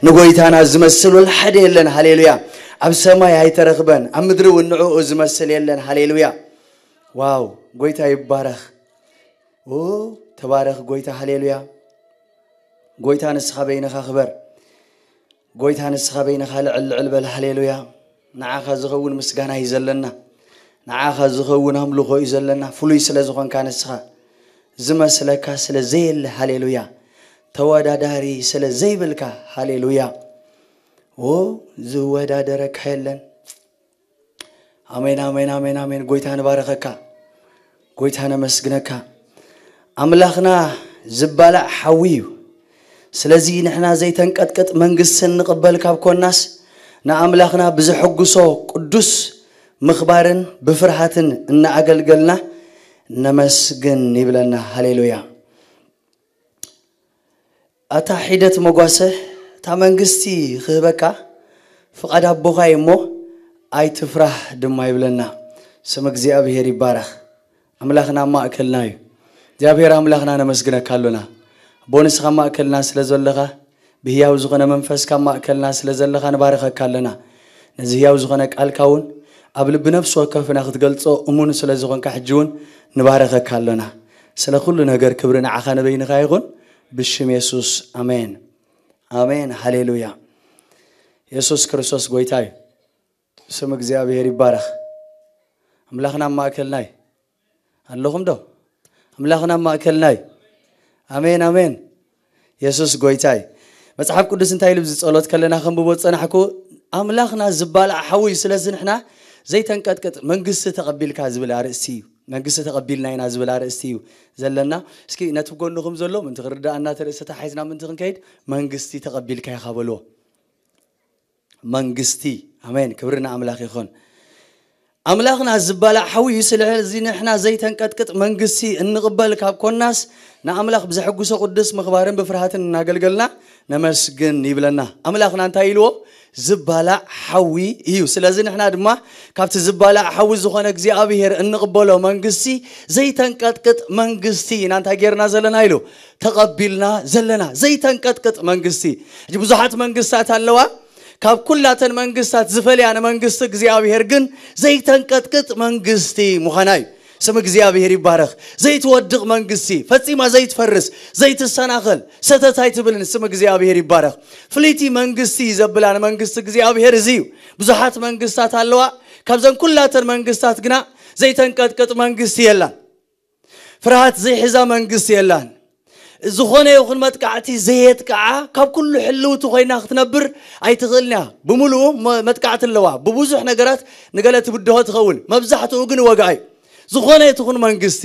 ንጎይታና ዝመስል ወላ ሓደ የለን። ሃሌሉያ። ኣብ ሰማይ ኣይተረኽበን፣ ኣብ ምድሪ እውን ንዕኡ ዝመስል የለን። ሃሌሉያ። ዋው፣ ጎይታ ይባረኽ። ኦ፣ ተባረኽ ጎይታ። ሃሌሉያ። ጎይታ ንስኻ በይንኻ ክበር። ጎይታ ንስኻ በይንኻ ልዕል ልዕል በል። ሃሌሉያ። ንዓኻ ዝኸውን ምስጋና እዩ ዘለና። ንዓኻ ዝኸውን ኣምልኾ እዩ ዘለና። ፍሉይ ስለ ዝኾንካ ንስኻ፣ ዝመስለካ ስለ ዘየለ። ሃሌሉያ። ተወዳዳሪ ስለ ዘይብልካ። ሃሌሉያ። ኦ፣ ዝወዳደረካ የለን። ኣሜን፣ ኣሜን፣ ኣሜን፣ ኣሜን። ጎይታ ንባረኸካ፣ ጎይታ ነመስግነካ። ኣምላኽና ዝባላዕ ሓዊ እዩ። ስለዚ ንሕና ዘይተንቀጥቅጥ መንግስቲ እንቕበል ካብ ኮናስ፣ ንኣምላኽና ብዘሐጉሶ ቅዱስ ምኽባርን ብፍርሃትን እናኣገልገልና ነመስግን ይብለና። ሃሌሉያ። ኣታ ሒደት መጓሰ፣ እታ መንግስቲ ክህበካ ፍቓድ ኣቦኻ እዩ እሞ፣ ኣይትፍራህ ድማ ይብለና። ስም እግዚኣብሔር ይባረኽ። ኣምላኽና ኣብ ማእከልና እዩ። እግዚኣብሔር ኣምላኽና ነመስግነካ ኣሎና። ኣቦ ንስኻ ኣብ ማእከልና ስለ ዘለኻ፣ ብህያው ዝኾነ መንፈስካ ኣብ ማእከልና ስለ ዘለኻ ንባርኸካ ኣለና። ነዚ ህያው ዝኾነ ቃልካ እውን ኣብ ልቢ ነፍሲ ወከፍና ክትገልጾ እሙን ስለ ዝኾንካ ሕጂ እውን ንባረኸካ ኣለና። ስለ ኩሉ ነገር ክብሪ ንዓኻ ንበይንኻ ይኹን። ብሽም የሱስ ኣሜን። ኣሜን። ሃሌሉያ። የሱስ ክርስቶስ ጎይታ እዩ። ስም እግዚኣብሔር ይባረኽ። ኣምላኽና ኣብ ማእከልና እዩ። ኣለኹም ዶ? ኣምላኽና ኣብ ማእከልና እዩ። ኣሜን፣ ኣሜን። የሱስ ጎይታ እዩ። መጽሓፍ ቅዱስ እንታይ ኢሉ ኣብዚ ጸሎት ከለና ከንብቦ ዝጸናሕኩ፣ ኣምላኽና ዝባላዕ ሓዊ እዩ። ስለዚ ንሕና ዘይተንቀጥቅጥ መንግስቲ ተቐቢልካ ዝብል ኣርእስቲ እዩ። መንግስቲ ተቐቢልና ኢና ዝብል ኣርእስቲ እዩ ዘለና። እስኪ ነቲ ጎንኹም ዘሎ ምንቲ ክርዳእና፣ እቲ ርእሲ ተታሒዝና ምንቲ ክንከይድ፣ መንግስቲ ተቐቢልካ ኢኻ በልዎ። መንግስቲ። ኣሜን። ክብሪ ንኣምላኽ ይኹን። ኣምላኽና ዝባላዕ ሓዊ እዩ። ስለዚ ንሕና ዘይተንቀጥቅጥ መንግስቲ እንቕበል ካብ ኮናስ፣ ንኣምላኽ ብዘሐጉሶ ቅዱስ ምኽባርን ብፍርሃትን እናገልገልና ነመስግን ይብለና። ኣምላኽና እንታይ ኢልዎ? ዝባላዕ ሓዊ እዩ። ስለዚ ንሕና ድማ ካብቲ ዝባላዕ ሓዊ ዝኾነ እግዚኣብሔር እንቕበሎ መንግስቲ፣ ዘይተንቀጥቅጥ መንግስቲ ኢና እንታይ ጌርና ዘለና ኢሉ? ተቐቢልና ዘለና። ዘይተንቀጥቅጥ መንግስቲ። ሕጂ ብዙሓት መንግስታት ኣለዋ። ካብ ኩላተን መንግስታት ዝፈልያ ንመንግስቲ እግዚኣብሔር ግን ዘይተንቀጥቅጥ መንግስቲ ምዃና እዩ። ስም እግዚኣብሔር ይባረኽ። ዘይትወድቕ መንግስቲ፣ ፈጺማ ዘይትፈርስ፣ ዘይትሰናኸል፣ ሰተት ኣይትብልን። ስም እግዚኣብሔር ይባረኽ። ፍልይቲ መንግስቲ ዘብላ ንመንግስቲ እግዚኣብሔር እዚ እዩ። ብዙሓት መንግስታት ኣለዋ። ካብዘን ኩላተን መንግስታት ግና ዘይተንቀጥቅጥ መንግስቲ የላን። ፍርሃት ዘይሕዛ መንግስቲ የላን። ዝኾነ ይኹን መጥቃዕቲ ዘየጥቅዓ፣ ካብ ኩሉ ሕልውቲ ኮይና ክትነብር ኣይትኽእልን እያ። ብምሉኡ መ-፣ መጥቃዕቲ ኣለዋ። ብብዙሕ ነገራት ንገለ ትብድሆ ትኸውን። መብዛሕትኡ ግን ወግዓ እዩ። ዝኾነ ትኹን መንግስቲ፣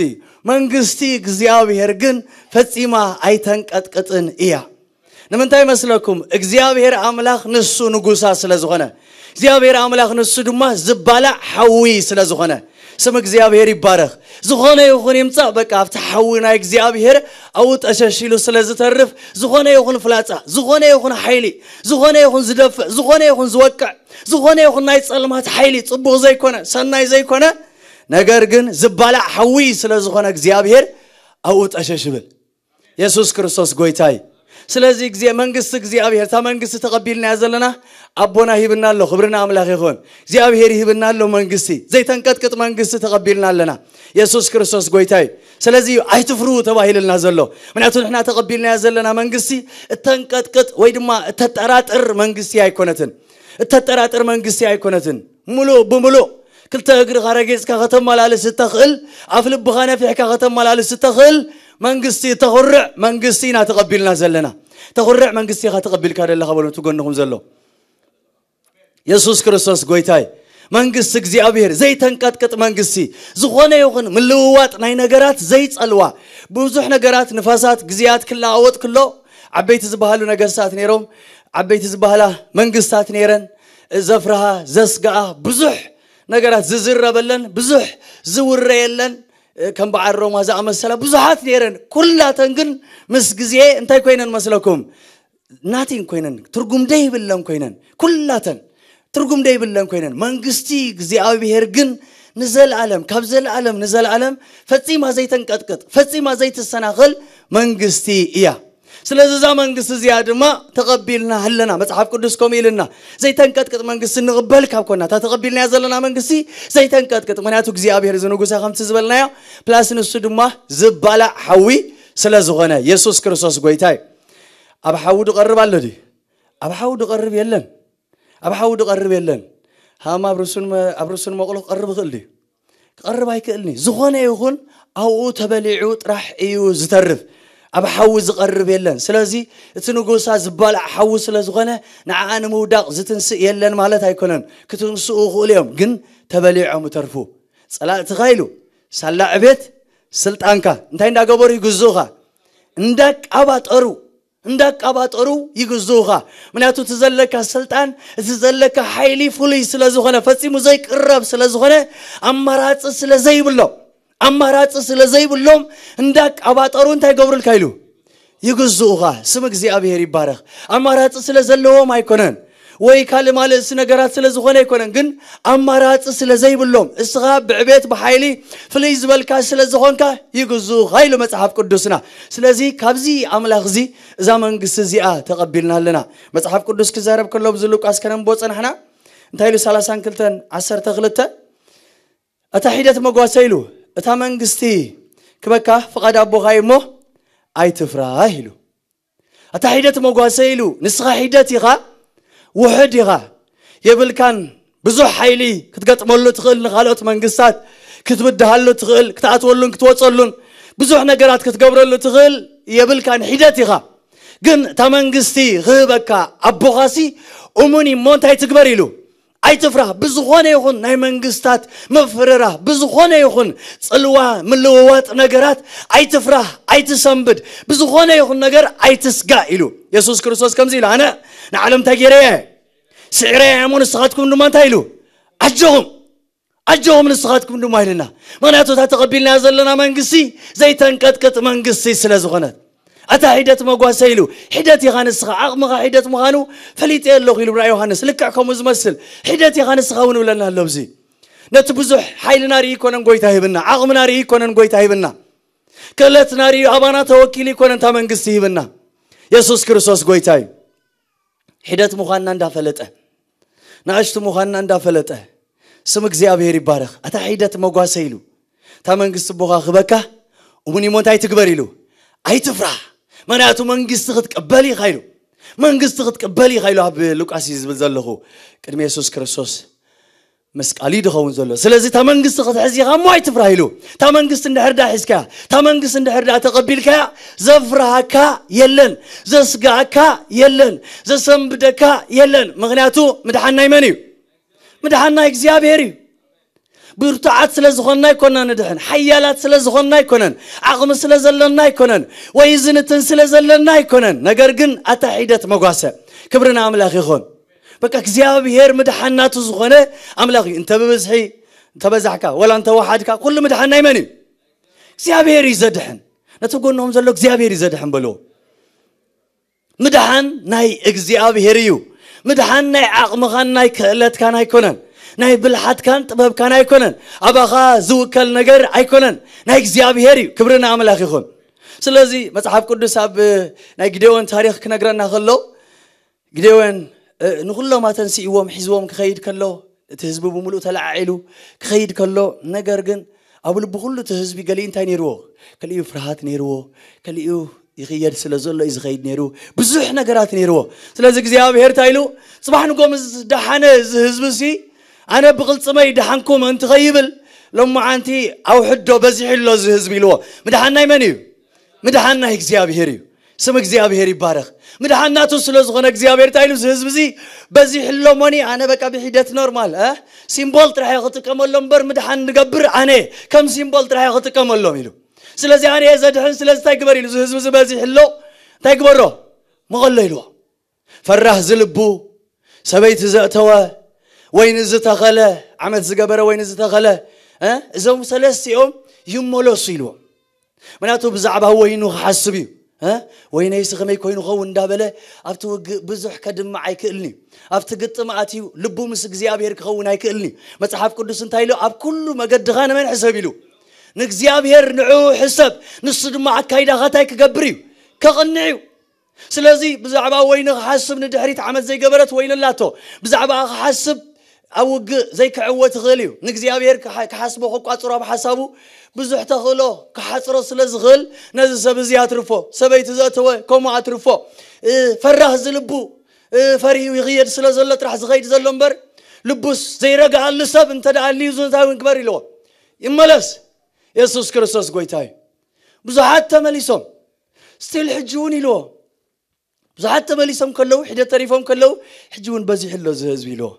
መንግስቲ እግዚኣብሔር ግን ፈጺማ ኣይተንቀጥቅጥን እያ። ንምንታይ መስለኩም? እግዚኣብሔር ኣምላኽ ንሱ ንጉሳ ስለ ዝኾነ። እግዚኣብሔር ኣምላኽ ንሱ ድማ ዝባላዕ ሓዊ ስለ ዝኾነ። ስም እግዚኣብሔር ይባረኽ። ዝኾነ ይኹን ይምጻእ፣ በቃ ኣብቲ ሓዊ ናይ እግዚኣብሔር ኣብኡ ጠሸሽ ኢሉ ስለ ዝተርፍ፣ ዝኾነ ይኹን ፍላጻ፣ ዝኾነ ይኹን ሓይሊ፣ ዝኾነ ይኹን ዝደፍእ፣ ዝኾነ ይኹን ዝወቅዕ፣ ዝኾነ ይኹን ናይ ጸልማት ሓይሊ፣ ጽቡቕ ዘይኮነ፣ ሰናይ ዘይኮነ፣ ነገር ግን ዝባላዕ ሓዊ ስለ ዝኾነ እግዚኣብሔር ኣብኡ ጠሸሽ ይብል። የሱስ ክርስቶስ ጎይታ እዩ። ስለዚ ግዜ መንግስቲ እግዚኣብሔር፣ እታ መንግስቲ ተቐቢልና እያ ዘለና። ኣቦና ሂብና ኣሎ፣ ክብሪ ንኣምላኽ ይኹን። እግዚኣብሔር ይህብና ኣሎ መንግስቲ፣ ዘይተንቀጥቅጥ መንግስቲ ተቐቢልና ኣለና። የሱስ ክርስቶስ ጎይታ እዩ። ስለዚ እዩ ኣይትፍርሁ ተባሂሉልና ዘሎ። ምክንያቱ ንሕና ተቐቢልናያ ዘለና መንግስቲ እተንቀጥቅጥ ወይ ድማ እተጠራጥር መንግስቲ ኣይኮነትን። እተጠራጥር መንግስቲ ኣይኮነትን። ምሉእ ብምሉእ ክልተ እግርኻ ረጊጽካ ከተመላልስ እተኽእል፣ ኣፍ ልብኻ ነፊሕካ ከተመላልስ እተኽእል መንግስቲ፣ እተኹርዕ መንግስቲ ኢና ተቐቢልና ዘለና። ተኹርዕ መንግስቲ ኢኻ ተቐቢልካ ዘለኻ በሉ እቲ ጎንኹም ዘሎ። የሱስ ክርስቶስ ጎይታይ። መንግስቲ እግዚኣብሔር ዘይተንቀጥቅጥ መንግስቲ፣ ዝኾነ ይኹን ምልውዋጥ ናይ ነገራት ዘይጸልዋ፣ ብዙሕ ነገራት፣ ንፋሳት፣ ግዜያት ክለዋወጥ ክሎ፣ ዓበይቲ ዝበሃሉ ነገስታት ነይሮም፣ ዓበይቲ ዝበሃላ መንግስታት ነይረን፣ ዘፍርሃ፣ ዘስግኣ፣ ብዙሕ ነገራት ዝዝረበለን፣ ብዙሕ ዝውረየለን፣ ከም በዓል ሮማ ዝኣመሰላ ብዙሓት ነይረን። ኩላተን ግን ምስ ግዜ እንታይ ኮይነን መስለኩም? ናቲንግ ኮይነን፣ ትርጉም ደይብለን ኮይነን፣ ኩላተን ትርጉም ደይብለን ኮይነን። መንግስቲ እግዚኣብሔር ግን ንዘለኣለም፣ ካብ ዘለኣለም ንዘለኣለም ፈጺማ ዘይተንቀጥቅጥ፣ ፈጺማ ዘይትሰናኸል መንግስቲ እያ። ስለዚ እዛ መንግስቲ እዚኣ ድማ ተቐቢልና ኣለና። መጽሓፍ ቅዱስ ከምኡ ኢልና፣ ዘይተንቀጥቅጥ መንግስቲ ንቕበል ካብ ኮና፣ እታ ተቐቢልናያ ዘለና መንግስቲ ዘይተንቀጥቅጥ፣ ምክንያቱ እግዚኣብሔር እዚ ንጉሳ ከምቲ ዝበልናዮ፣ ፕላስ ንሱ ድማ ዝባላዕ ሓዊ ስለ ዝኾነ። የሱስ ክርስቶስ ጎይታ እዩ። ኣብ ሓዊ ድቐርብ ኣሎ ድዩ? ኣብ ሓዊ ድቐርብ የለን። ኣብ ሓዊ ድቐርብ የለን። ሃማ ኣብ ርሱን መ-፣ ኣብ ርሱን መቕሎ ክቐርብ ይኽእል ድዩ? ክቐርብ ኣይክእልኒ። ዝኾነ ይኹን ኣብኡ ተበሊዑ ጥራሕ እዩ ዝተርፍ። ኣብ ሓዊ ዝቐርብ የለን። ስለዚ እቲ ንጉሳ ዝባላዕ ሓዊ ስለ ዝኾነ፣ ንዓኣ ንምውዳቕ ዝትንስእ የለን ማለት ኣይኮነን። ክትንስኡ ይኽእሉ እዮም፣ ግን ተበሊዖም ይተርፉ። ጸላእትኻ ኢሉ፣ ሳላ ዕቤት ስልጣንካ እንታይ እንዳገበሩ ይግዝኡኻ? እንዳቃባጠሩ እንዳቃባጠሩ ይግዝኡኻ። ምክንያቱ እቲ ዘለካ ስልጣን፣ እቲ ዘለካ ሓይሊ ፍሉይ ስለ ዝኾነ፣ ፈጺሙ ዘይቅረብ ስለ ዝኾነ፣ ኣማራጺ ስለ ዘይብሎም፣ ኣማራጺ ስለ ዘይብሎም እንዳቃባጠሩ እንታይ ይገብሩልካ ኢሉ? ይግዝኡኻ። ስም እግዚኣብሔር ይባረኽ። ኣማራጺ ስለ ዘለዎም ኣይኮነን፣ ወይ ካልእ ማልእሲ ነገራት ስለ ዝኾነ ኣይኮነን፣ ግን ኣማራጺ ስለ ዘይብሎም፣ እስኻ ብዕቤት ብሓይሊ ፍልይ ዝበልካ ስለ ዝኾንካ ይግዝኡኻ ኢሉ መጽሓፍ ቅዱስና። ስለዚ ካብዚ ኣምላኽ እዚ እዛ መንግስቲ እዚኣ ተቐቢልና ኣለና። መጽሓፍ ቅዱስ ክዛረብ ከሎ ኣብዚ ሉቃስ ከነንብቦ ጸናሕና። እንታይ ኢሉ? ሰላሳን ክልተን ዓሰርተ ክልተ፣ እታ ሒደት መጓሰ ኢሉ፣ እታ መንግስቲ ክበካ ፍቓድ ኣቦኻ እዩ እሞ ኣይትፍራህ ኢሉ። እታ ሒደት መጓሰ ኢሉ፣ ንስኻ ሒደት ኢኻ፣ ውሑድ ኢኻ፣ የብልካን። ብዙሕ ሓይሊ ክትገጥመሉ ትኽእል፣ ንኻልኦት መንግስታት ክትብድሃሉ ትኽእል፣ ክትኣትወሉን ክትወፀሉን ብዙሕ ነገራት ክትገብረሉ ትኽእል የብልካን፣ ሒደት ኢኻ። ግን እታ መንግስቲ ክህበካ ኣቦኻሲ እሙን እዩ እሞ እንታይ ትግበር ኢሉ? ኣይትፍራህ። ብዝኾነ ይኹን ናይ መንግስታት ምፍርራህ፣ ብዝኾነ ይኹን ጽልዋ ምልውዋጥ ነገራት ኣይትፍራህ፣ ኣይትሰንብድ። ብዝኾነ ይኹን ነገር ኣይትስጋእ ኢሉ። የሱስ ክርስቶስ ከምዚ ኢሉ፣ ኣነ ንዓለም እንታይ ገይረያ እየ? ስዒረያ እየ እሞ ንስኻትኩም ድማ እንታይ ኢሉ? ኣጆኹም፣ ኣጆኹም ንስኻትኩም ድማ ኢልና። ምኽንያቱ እታ ተቐቢልናያ ዘለና መንግስቲ ዘይተንቀጥቅጥ መንግስቲ ስለ ዝኾነት። ኣታ ሒደት መጓሰ ኢሉ፣ ሒደት ኢኻ ንስኻ፣ ዓቕምኻ ሒደት ምዃኑ ፈሊጠ ኣለኹ ኢሉ ብራይ ዮሃንስ። ልክዕ ከምኡ ዝመስል ሒደት ኢኻ ንስኻ እውን እብለና ኣሎ። ኣብዚ ነቲ ብዙሕ ሓይልና ርኢ ይኮነን ጎይታ ሂብና፣ ዓቕምና ርኢ ይኮነን ጎይታ ሂብና፣ ክእለትና ርኢ ኣባና ተወኪሉ ይኮነን እታ መንግስቲ ሂብና። የሱስ ክርስቶስ ጎይታ እዩ። ሒደት ምዃንና እንዳፈለጠ፣ ንኣሽቱ ምዃንና እንዳፈለጠ፣ ስም እግዚኣብሔር ይባረኽ። ኣታ ሒደት መጓሰ ኢሉ፣ እታ መንግስቲ ኣቦኻ ክበካ እሙን እሞ እንታይ ትግበር ኢሉ? ኣይትፍራህ፣ ምኽንያቱ መንግስቲ ክትቅበል ኢኻ ኢሉ። መንግስቲ ክትቅበል ኢኻ ኢሉ ኣብ ሉቃስ እዩ ዝብል ዘለኹ። ቅድሚ የሱስ ክርስቶስ መስቃል እዩ ድኸውን ዘሎ። ስለዚ እታ መንግስቲ ክትሕዝ ኢኻ እሞ ኣይትፍራህ ኢሉ። እታ መንግስቲ እንድሕር ዳ ሒዝካያ፣ እታ መንግስቲ እንድሕር ዳ ተቐቢልካያ፣ ዘፍርሃካ የለን፣ ዘስጋኣካ የለን፣ ዘሰንብደካ የለን። ምኽንያቱ ምድሓን ናይ መን እዩ? ምድሓን ናይ እግዚኣብሔር እዩ። ብርቱዓት ስለ ዝኾንና ኣይኮና ንድሕን፣ ሓያላት ስለ ዝኾንና ኣይኮነን፣ ዓቕሚ ስለ ዘለና ኣይኮነን፣ ወይ ዝንትን ስለ ዘለና ኣይኮነን። ነገር ግን ኣታ ሒደት መጓሰ፣ ክብሪ ንኣምላኽ ይኹን። በቃ እግዚኣብሔር ምድሓን ናቱ ዝኾነ ኣምላኽ እዩ። እንተ ብብዝሒ እንተ በዛሕካ፣ ወላ እንተ ወሓድካ፣ ኩሉ ምድሓን ናይ መን እዩ? እግዚኣብሔር እዩ ዘድሕን። ነቲ ጎኖም ዘሎ እግዚኣብሔር እዩ ዘድሕን በልዎ። ምድሓን ናይ እግዚኣብሔር እዩ። ምድሓን ናይ ዓቕምኻን ናይ ክእለትካን ኣይኮነን፣ ናይ ብልሓትካን ጥበብካን ኣይኮነን፣ ኣባኻ ዝውከል ነገር ኣይኮነን፣ ናይ እግዚኣብሔር እዩ። ክብሪ ንኣምላኽ ይኹን። ስለዚ መጽሓፍ ቅዱስ ኣብ ናይ ግዴዎን ታሪኽ ክነግረና ከሎ፣ ግዴዎን፣ እ፣ ንኹሎም ኣተንሲእዎም ሒዝዎም ክኸይድ ከሎ፣ እቲ ህዝቢ ብምሉእ ተለዓዒሉ ክኸይድ ከሎ፣ ነገር ግን ኣብ ልቡ ኩሉ እቲ ህዝቢ ገሊኡ እንታይ ነይርዎ? ገሊኡ ፍርሃት ነይርዎ፣ ገሊኡ ይኽየድ ስለ ዘሎ እዩ ዝኸይድ ነይሩ፣ ብዙሕ ነገራት ነይርዎ። ስለዚ እግዚኣብሔር እንታይ ኢሉ? ጽባሕ ንጎ ምስ ደሓነ እዚ ህዝቢ ሲ፣ ኣነ ብቕልጽመይ ደሓንኩም እንት ኸይብል፣ ሎማዓንቲ ኣውሕዶ በዚሑ ኣሎ እዚ ህዝቢ ኢልዎ። ምድሓን ናይ መን እዩ? ምድሓን ናይ እግዚኣብሔር እዩ። ስም እግዚኣብሔር ይባረኽ። ምድሓን ናቱ ስለ ዝኾነ እግዚኣብሔር እንታይ ኢሉ? እዚ ህዝቢ እዚ በዚሑ ኣሎ እሞኒ፣ ኣነ በቃ ብሒደት ኖርማል፣ እ፣ ሲምቦል ጥራሕ እየ ክጥቀመሎም እምበር ምድሓን ንገብር ኣነ ከም ሲምቦል ጥራሕ እየ ክጥቀመሎም ኢሉ። ስለዚ ኣነ እየ ዘድሕን፣ ስለዚ እንታይ ግበር ኢሉ? እዚ ህዝቢ እዚ በዚሑ ኣሎ፣ እንታይ ግበሮ? መቐሎ ኢልዎ። ፈራህ ዝልቡ፣ ሰበይቲ ዘእተወ፣ ወይኒ ዝተኸለ፣ ዓመት ዝገበረ ወይኒ ዝተኸለ፣ እ፣ እዞም ሰለስቲኦም ይመለሱ ኢልዎም። ምክንያቱ ብዛዕባ ወይኑ ክሓስብ እዩ። እ፣ ወይነይሲ ከመይ ኮይኑ ኸውን እንዳበለ ኣብቲ ውግእ ብዙሕ ከድምዕ ኣይክእልን እዩ። ኣብቲ ግጥም ኣትዩ ልቡ ምስ እግዚኣብሔር ክኸውን ኣይክእልን እዩ። መጽሓፍ ቅዱስ እንታይ ኢሉ? ኣብ ኩሉ መገድኻ ንመን ሕሰብ ኢሉ? ንእግዚኣብሔር ንዕኡ ሕሰብ፣ ንሱ ድማ ኣካይዳኻ እንታይ ክገብር እዩ? ከቕንዕ እዩ። ስለዚ ብዛዕባ ወይኒ ክሓስብ ንድሕሪት ዓመት ዘይገበረት ወይኒ ኣላቶ። ብዛዕባ ክሓስብ ኣብ ውግእ ዘይክዕወት ይኽእል እዩ። ንእግዚኣብሔር ክሓ- ክሓስቦ ክቋጽሮ ኣብ ሓሳቡ ብዙሕ ተኽእሎ ክሓጽሮ ስለ ዝኽእል ነዚ ሰብ እዚ ኣትርፎ። ሰበይቲ ዘእተወ ከምኡ ኣትርፎ። እ፣ ፈራህ ዝልቡ፣ እ፣ ፈሪሁ ይኽየድ ስለ ዘሎ ጥራሕ ዝኸይድ ዘሎ እምበር፣ ልቡስ ዘይረግኣሉ ሰብ እንተ ደኣ ኣልዩ እዚ እንታይ እውን ግበር ኢልዎ። ይመለስ። የሱስ ክርስቶስ ጎይታ እዩ። ብዙሓት ተመሊሶም ስቲል ሕጂ እውን ኢልዎ። ብዙሓት ተመሊሶም ከለዉ፣ ሒደት ተሪፎም ከለዉ፣ ሕጂ እውን በዚሑ ኣሎ እዚ ህዝቢ ኢልዎ።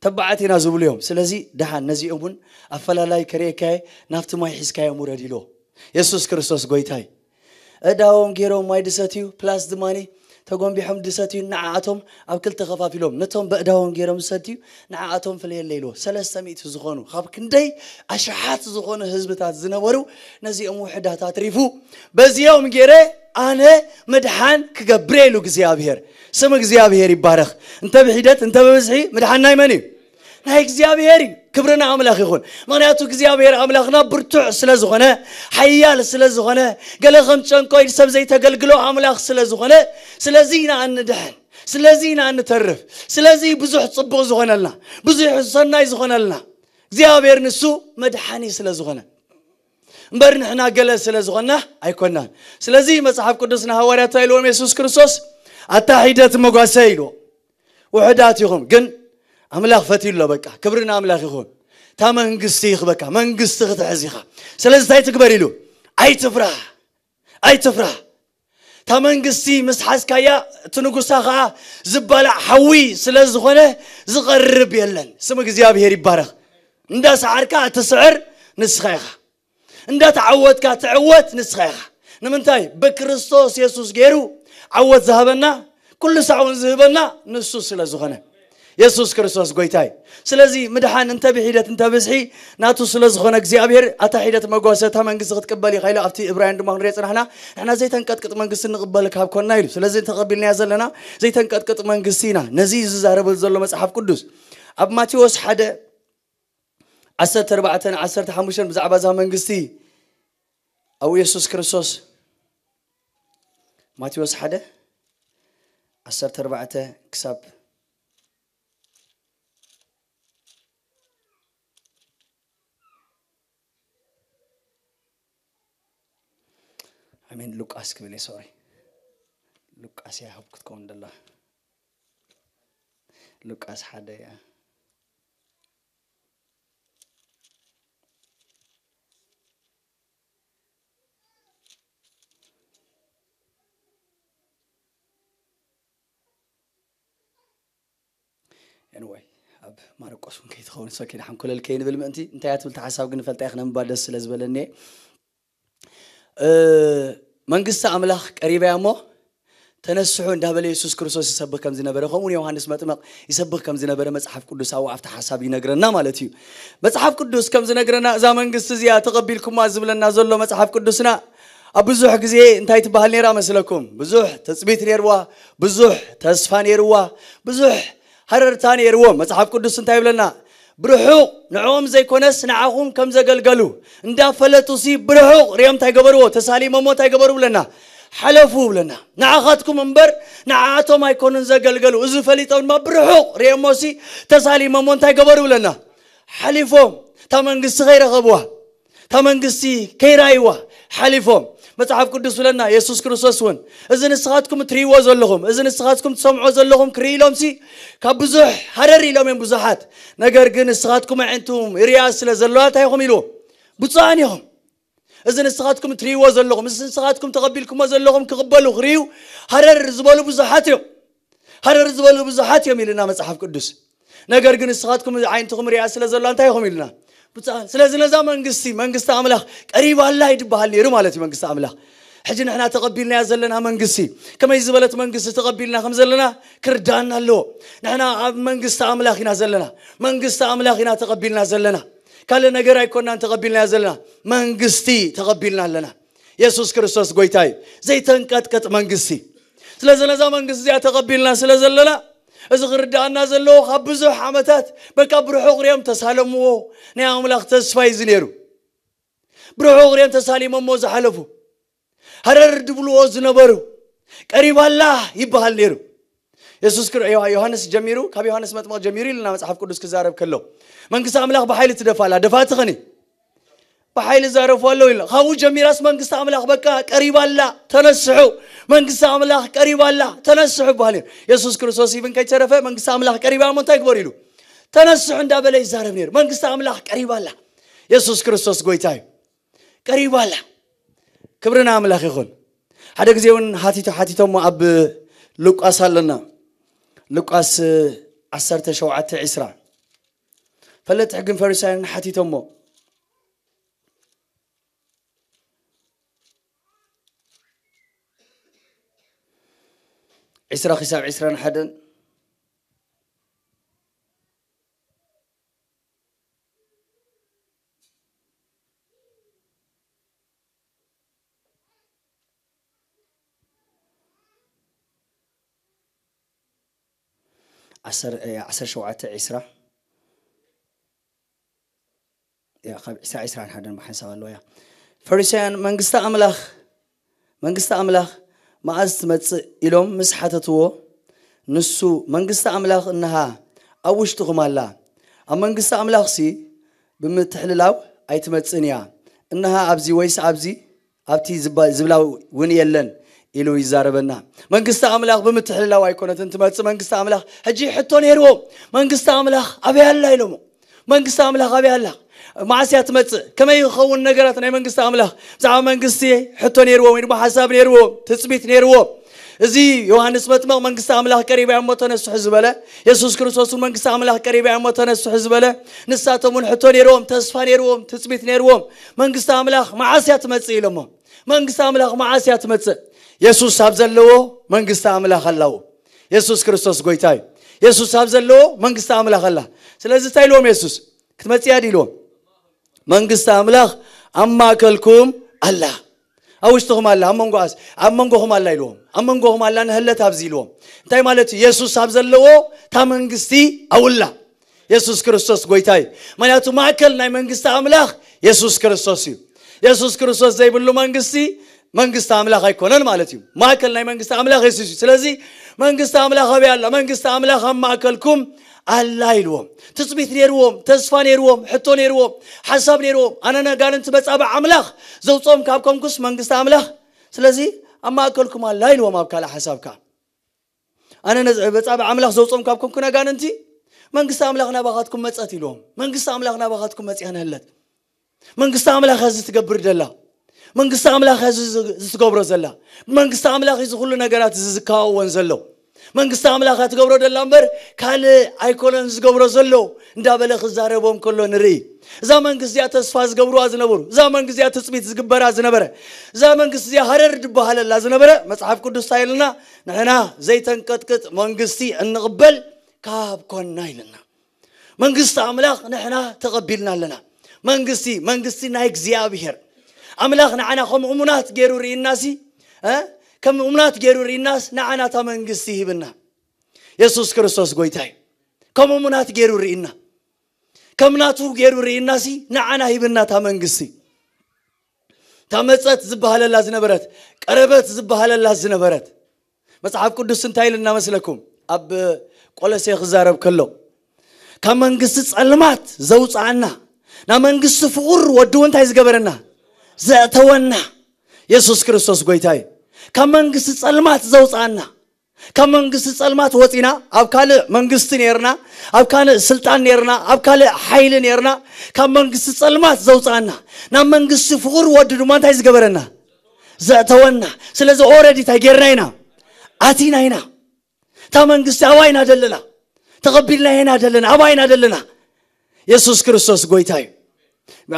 ተባዓት ኢና ዝብሉ እዮም። ስለዚ ደሓን ነዚኦም እውን ኣፈላላይ ከርእየካየ ናብቲ ማይ ሒዝካዮም ውረድ ኢልዎ። የሱስ ክርስቶስ ጎይታይ። እዳዎም ገይሮም ማይ ድሰትዩ ፕላስ ድማኒ ተጎንቢሖም ድሰትዩ ንዓኣቶም ኣብ ክልተ ከፋፊሎም ነቶም በእዳዎም ገይሮም ዝሰትዩ ንዓኣቶም ፍለየለ ኢልዎ። ሰለስተ ሚእቲ ዝኾኑ ካብ ክንደይ ኣሽሓት ዝኾኑ ህዝብታት ዝነበሩ ነዚኦም ውሕዳት ኣትሪፉ በዚኦም ገይረ ኣነ ምድሓን ክገብር ኢሉ እግዚኣብሔር። ስም እግዚኣብሔር ይባረኽ። እንተ ብሒደት እንተ ብብዝሒ ምድሓን ናይ መን እዩ? ናይ እግዚኣብሔር እዩ። ክብሪ ንኣምላኽ ይኹን። ምኽንያቱ እግዚኣብሔር ኣምላኽና ብርቱዕ ስለ ዝኾነ፣ ሓያል ስለ ዝኾነ፣ ገለ ከም ጨንቆ ኢድ ሰብ ዘይተገልግሎ ኣምላኽ ስለ ዝኾነ፣ ስለዚ ኢና እንድሕን፣ ስለዚ ኢና እንተርፍ፣ ስለዚ ብዙሕ ጽቡቕ ዝኾነልና፣ ብዙሕ ሰናይ ዝኾነልና እግዚኣብሔር ንሱ መድሓኒ ስለ ዝኾነ እምበር ንሕና ገለ ስለ ዝኾንና ኣይኮናን። ስለዚ መጽሓፍ ቅዱስ ንሃዋርያት እንታይ ኢልዎም የሱስ ክርስቶስ? ኣታ ሒደት መጓሰ ኢልዎ። ውሕዳት ኢኹም ግን ኣምላኽ ፈትዩ ኣሎ። በቃ ክብሪ ንኣምላኽ ይኹን። እታ መንግስቲ ይኽበካ፣ መንግስቲ ክትሕዝ ኢኻ። ስለዚ እንታይ ትግበር ኢሉ? ኣይትፍራህ፣ ኣይትፍራህ። እታ መንግስቲ ምስ ሓዝካያ እቲ ንጉሳ ኸዓ ዝባላዕ ሓዊ ስለ ዝኾነ ዝቐርብ የለን። ስም እግዚኣብሔር ይባረኽ። እንዳሰዓርካ እትስዕር ንስኻ ኢኻ። እንዳተዓወትካ ትዕወት ንስኻ ኢኻ። ንምንታይ? ብክርስቶስ የሱስ ገይሩ ዓወት ዝሃበና፣ ኩሉ ሳዕ እውን ዝህበና ንሱ ስለ ዝኾነ። የሱስ ክርስቶስ ጎይታይ። ስለዚ ምድሓን እንተ ብሒደት እንተ ብዝሒ ናቱ ስለ ዝኾነ እግዚኣብሔር ኣታ ሒደት መጓሰ እታ መንግስቲ ክትቅበል ኢኻ ኢሉ ኣብቲ እብራውያን ድማ ክንሪኦ ጽናሕና ንሕና ዘይተንቀጥቅጥ መንግስቲ ንቕበል ካብ ኮንና ኢሉ። ስለዚ ተቐቢልናያ ዘለና ዘይተንቀጥቅጥ መንግስቲ ኢና። ነዚ ዝዛረበሉ ዘሎ መጽሓፍ ቅዱስ ኣብ ማቴዎስ ሓደ ዓሰርተ ኣርባዕተ ዓሰርተ ሓሙሽተ ብዛዕባ እዛ መንግስቲ ኣብኡ የሱስ ክርስቶስ ማቴዎስ ሓደ ዓሰርተ ኣርባዕተ ክሳብ ኣሜን። ሉቃስ ክብል እየ፣ ሶሪ። ሉቃስ እያ ኣብ ክትከውን ደላ። ሉቃስ ሓደ እያ። ኤንወይ ኣብ ማርቆስ እውን ከይትኸውን ሰኪድ ሓንኮለል ከይንብል ምእንቲ እንታይ እያ ትብል ሓሳብ ግን ፈልጣ ክነንባ ደስ ስለ ዝበለኒ እየ። እ፣ መንግስቲ ኣምላኽ ቀሪባ እያ እሞ ተነስሑ እንዳበለ የሱስ ክርስቶስ ይሰብኽ ከም ዝነበረ ከምኡ ዮሃንስ መጥመቕ ይሰብኽ ከም ዝነበረ መጽሓፍ ቅዱስ ኣብኡ ኣብቲ ሓሳብ ይነግረና ማለት እዩ። መጽሓፍ ቅዱስ ከም ዝነግረና እዛ መንግስቲ እዚኣ ተቐቢልኩማ ዝብለና ዘሎ መጽሓፍ ቅዱስና ኣብ ብዙሕ ግዜ እንታይ ትበሃል ነይራ መስለኩም? ብዙሕ ትጽቢት ነይርዋ፣ ብዙሕ ተስፋ ነይርዋ፣ ብዙሕ ሃረርታ ነይርዎም። መጽሓፍ ቅዱስ እንታይ ይብለና? ብርሑቕ ንዕኦም ዘይኮነስ ንዓኹም ከም ዘገልገሉ እንዳፈለጡ ሲ ብርሑቕ ሪኦም እንታይ ገበርዎ? ተሳሊሞሞ እንታይ ገበሩ ብለና? ሓለፉ ብለና። ንዓኻትኩም እምበር ንዓኣቶም ኣይኮኑን ዘገልገሉ። እዚ ፈሊጦም ድማ ብርሑቕ ሪኦሞ ሲ ተሳሊሞሞ እንታይ ገበሩ ብለና? ሓሊፎም እታ መንግስቲ ከይረኸብዋ እታ መንግስቲ ከይራይዋ ሓሊፎም። መጽሓፍ ቅዱስ ብለና የሱስ ክርስቶስ እውን እዚ ንስኻትኩም እትርእይዎ ዘለኹም እዚ ንስኻትኩም ትሰምዖ ዘለኹም ክርኢ ኢሎም ሲ ካብ ብዙሕ ሃረር ኢሎም እዮም ብዙሓት። ነገር ግን ንስኻትኩም ኣዒንትኩም ይርያ ስለ ዘለዋ እንታይ ኢኹም ኢሉ? ብፁዓን ኢኹም። እዚ ንስኻትኩም እትርእይዎ ዘለኹም እዚ ንስኻትኩም ተቐቢልኩሞ ዘለኹም ክቕበሉ ክርእዩ ሃረር ዝበሉ ብዙሓት እዮም። ሃረር ዝበሉ ብዙሓት እዮም ኢልና መጽሓፍ ቅዱስ። ነገር ግን ንስኻትኩም ዓይንትኹም ሪኣ ስለ ዘሎ እንታይ ኢኹም ኢልና? ብፁዓን። ስለዚ ነዛ መንግስቲ መንግስቲ ኣምላኽ ቀሪባ ኣላ ይድበሃል ነይሩ ማለት እዩ። መንግስቲ ኣምላኽ ሕጂ ንሕና ተቐቢልናያ ዘለና መንግስቲ ከመይ ዝበለት መንግስቲ ተቐቢልና ከም ዘለና ክርዳኣና ኣለዎ። ንሕና ኣብ መንግስቲ ኣምላኽ ኢና ዘለና። መንግስቲ ኣምላኽ ኢና ተቐቢልና ዘለና። ካልእ ነገር ኣይኮናን ተቐቢልናያ ዘለና። መንግስቲ ተቐቢልና ኣለና። የሱስ ክርስቶስ ጎይታ እዩ። ዘይተንቀጥቅጥ መንግስቲ። ስለዚ ነዛ መንግስቲ እዚኣ ተቐቢልና ስለ ዘለና እዚ ክርዳኣና ዘለዎ ካብ ብዙሕ ዓመታት በቃ ብርሑቕ ሪኦም ተሳለምዎ። ናይ ኣምላኽ ተስፋ እዩ እዚ ነይሩ። ብርሑቕ ሪኦም ተሳሊሞሞ ዝሓለፉ ሃረር ድብልዎ ዝነበሩ ቀሪባላ ይበሃል ነይሩ። የሱስ ክር ዮሃ- ዮሃንስ ጀሚሩ ካብ ዮሃንስ መጥምቕ ጀሚሩ ኢልና መጽሓፍ ቅዱስ ክዛረብ ከሎ መንግስቲ ኣምላኽ ብሓይሊ ትደፋላ ደፋቲ ኸኒ ብሓይሊ ዛረፉ ኣለዉ ኢልና ካብኡ ጀሚራስ መንግስቲ ኣምላኽ በቃ ቀሪባላ ተነስሑ መንግስቲ ኣምላኽ ቀሪባላ ተነስሑ ይበሃል ነይሩ። የሱስ ክርስቶስ ኢብን ከይተረፈ መንግስቲ ኣምላኽ ቀሪባ እሞ እንታይ ግበሩ ኢሉ ተነስሑ እንዳበለ ይዛረብ ነይሩ። መንግስቲ ኣምላኽ ቀሪባላ። የሱስ ክርስቶስ ጎይታ እዩ። ቀሪባላ። ክብሪ ንኣምላኽ ይኹን። ሓደ ግዜ እውን ሓቲቶ ሓቲቶሞ ኣብ ሉቃስ ኣለና። ሉቃስ ዓሰርተ ሸውዓተ ዕስራ ፈለጥቲ ሕግን ፈሪሳውያንን ሓቲቶሞ ዕስራ ክሳብ ዕስራን ሓደን ዓሰርተ ሸውዓተ ዕስራ ካብ ዕስራ ዕስራን ሓደን ብሓንሳብ ኣለዎ እያ። ፈሪሳውያን መንግስቲ ኣምላኽ መንግስቲ ኣምላኽ መኣዝ ትመጽእ ኢሎም ምስ ሓተትዎ ንሱ መንግስቲ ኣምላኽ እንሃ ኣብ ውሽጥኹም ኣላ ኣብ መንግስቲ ኣምላኽሲ ብምትሕልላው ኣይትመጽእን እያ እንሃ ኣብዚ ወይስ ኣብዚ ኣብቲ ዝባ- ዝብላ እውን የለን ኢሉ ይዛረበና። መንግስቲ ኣምላኽ ብምትሕልላው ኣይኮነትን ትመጽእ መንግስቲ ኣምላኽ። ሕጂ ሕቶ ነይርዎም መንግስቲ ኣምላኽ ኣበይ ኣላ ኢሎሞ መንግስቲ ኣምላኽ ኣበይ ኣላ? መዓስ እያ ትመጽእ? ከመይ ይኸውን ነገራት ናይ መንግስቲ ኣምላኽ? ብዛዕባ መንግስቲ ሕቶ ነይርዎም ወይ ድማ ሓሳብ ነይርዎም፣ ትጽቢት ነይርዎም። እዚ ዮሃንስ መጥመቕ መንግስቲ ኣምላኽ ቀሪባ እያ እሞ ተነስሑ ዝበለ፣ የሱስ ክርስቶስ እውን መንግስቲ ኣምላኽ ቀሪባ እያ እሞ ተነስሑ ዝበለ፣ ንሳቶም እውን ሕቶ ነይርዎም፣ ተስፋ ነይርዎም፣ ትጽቢት ነይርዎም። መንግስቲ ኣምላኽ መዓስ እያ ትመጽእ ኢሎሞ። መንግስቲ ኣምላኽ መዓስ እያ ትመጽእ? የሱስ ኣብ ዘለዎ መንግስቲ ኣምላኽ ኣለዎ። የሱስ ክርስቶስ ጎይታ እዩ። የሱስ ኣብ ዘለዎ መንግስቲ ኣምላኽ ኣላ። ስለዚ እንታይ ኢልዎም የሱስ? ክትመጽእ እያ ድዩ ኢልዎም? መንግስቲ ኣምላኽ ኣብ ማእከልኩም ኣላ። ኣብ ውሽጥኹም ኣላ፣ ኣብ መንጎ ኣስ- ኣብ መንጎኹም ኣላ ኢልዎም። ኣብ መንጎኹም ኣላ ንህለት ኣብዚ ኢልዎም። እንታይ ማለት እዩ? የሱስ ኣብ ዘለዎ እታ መንግስቲ ኣብላ። የሱስ ክርስቶስ ጎይታ እዩ። ምክንያቱ ማእከል ናይ መንግስቲ ኣምላኽ የሱስ ክርስቶስ እዩ። የሱስ ክርስቶስ ዘይብሉ መንግስቲ መንግስቲ ኣምላኽ ኣይኮነን ማለት እዩ። ማእከል ናይ መንግስቲ ኣምላኽ የሱስ እዩ። ስለዚ መንግስቲ ኣምላኽ ኣበይ ኣላ? መንግስቲ ኣምላኽ ኣብ ማእከልኩም ኣላ ኢልዎም። ትጽቢት ነይርዎም፣ ተስፋ ነይርዎም፣ ሕቶ ነይርዎም፣ ሓሳብ ነይርዎም። ኣነ ነጋንንቲ በጻብዕ ኣምላኽ ዘውፅኦም ካብ ኮንኩስ መንግስቲ ኣምላኽ ስለዚ ኣብ ማእከልኩም ኣላ ኢልዎም። ኣብ ካልእ ሓሳብ ከዓ ኣነ ነዚ በጻብዕ ኣምላኽ ዘውፅኦም ካብ ኮንኩ ነጋንንቲ መንግስቲ ኣምላኽ ናባኻትኩም መጸት ኢልዎም። መንግስቲ ኣምላኽ ናባኻትኩም መጽያ ንህለት። መንግስቲ ኣምላኽ እዚ ትገብር ደላ መንግስቲ ኣምላኽ እዚ ዝትገብሮ ዘላ መንግስቲ ኣምላኽ እዚ ኩሉ ነገራት እዚ ዝከዋወን ዘሎ መንግስቲ ኣምላኽ እያ ትገብሮ ደላ እምበር ካልእ ኣይኮነን ዝገብሮ ዘሎ እንዳበለ ክዛረቦም ከሎ ንርኢ። እዛ መንግስቲ እዚኣ ተስፋ ዝገብርዋ ዝነበሩ እዛ መንግስቲ እዚኣ ትፅቢት ዝግበራ ዝነበረ እዛ መንግስቲ እዚኣ ሃረር ዝበሃለላ ዝነበረ መፅሓፍ ቅዱስ እንታይ ኢልና ንሕና ዘይተንቀጥቅጥ መንግስቲ እንቕበል ካብ ኮንና ኢልና መንግስቲ ኣምላኽ ንሕና ተቐቢልና ኣለና። መንግስቲ መንግስቲ ናይ እግዚኣብሔር ኣምላኽ ንዓና ከም እሙናት ገይሩ ርኢናሲ እ? ከም እሙናት ገይሩ ርኢናስ ንዓና እታ መንግስቲ ሂብና። የሱስ ክርስቶስ ጎይታ እዩ። ከም እሙናት ገይሩ ርኢና ከም ናቱ ገይሩ ርኢናሲ ንዓና ሂብና እታ መንግስቲ እታ መፀት ዝበሃለላ ዝነበረት ቀረበት ዝበሃለላ ዝነበረት መጽሓፍ ቅዱስ እንታይ ኢሉ እናመስለኩም ኣብ ቆሎሴ ክዛረብ ከሎ ካብ መንግስቲ ጸልማት ዘውፅኣና ናብ መንግስቲ ፍቑር ወዲ እውን እንታይ ዝገበረና ዘእተወና የሱስ ክርስቶስ ጎይታ እዩ። ካብ መንግስቲ ጸልማት ዘውፅኣና ካብ መንግስቲ ጸልማት ወፂና ኣብ ካልእ መንግስቲ ነርና ኣብ ካልእ ስልጣን ነርና ኣብ ካልእ ሓይሊ ነርና ካብ መንግስቲ ጸልማት ዘውፅኣና ናብ መንግስቲ ፍቑር ወዲ ድማ እንታይ ዝገበረና ዘእተወና። ስለዚ ኦረዲ እንታይ ጌርና ኢና ኣቲና ኢና እታ መንግስቲ ኣባይና ደለና ተቐቢልና ኢና ደለና ኣባይና ደለና። የሱስ ክርስቶስ ጎይታ እዩ።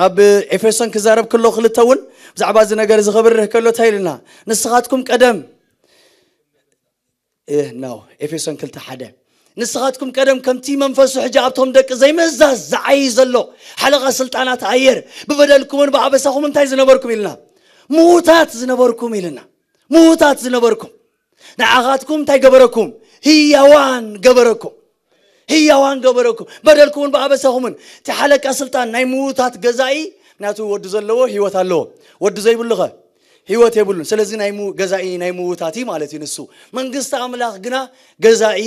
ኣብ ኤፌሶን ክዛረብ ከሎ ክልተ እውን ብዛዕባ እዚ ነገር እዚ ክብርህ ከሎ እንታይ ኢልና ንስኻትኩም ቀደም እ፣ ነው ኤፌሶን ክልተ ሓደ ንስኻትኩም ቀደም ከምቲ መንፈሱ ሕጂ ኣብቶም ደቂ ዘይምእዛዝ ዝዓይ ዘሎ ሓለቓ ስልጣናት ኣየር ብበደልኩምን ብኣበሳኹም እንታይ ዝነበርኩም ኢልና ምዉታት ዝነበርኩም ኢልና ምዉታት ዝነበርኩም ንዓኻትኩም እንታይ ገበረኩም ህያዋን ገበረኩም ህያዋን ገበረኩም በደልኩምን ብኣበሳኹምን እቲ ሓለቃ ስልጣን ናይ ምዉታት ገዛኢ ምክንያቱ ወዲ ዘለዎ ህይወት ኣለዎ ወዲ ዘይብሉኸ ህይወት የብሉን። ስለዚ ናይ ሙ-፣ ገዛኢ ናይ ምውታት እዩ ማለት እዩ ንሱ። መንግስቲ ኣምላኽ ግና ገዛኢ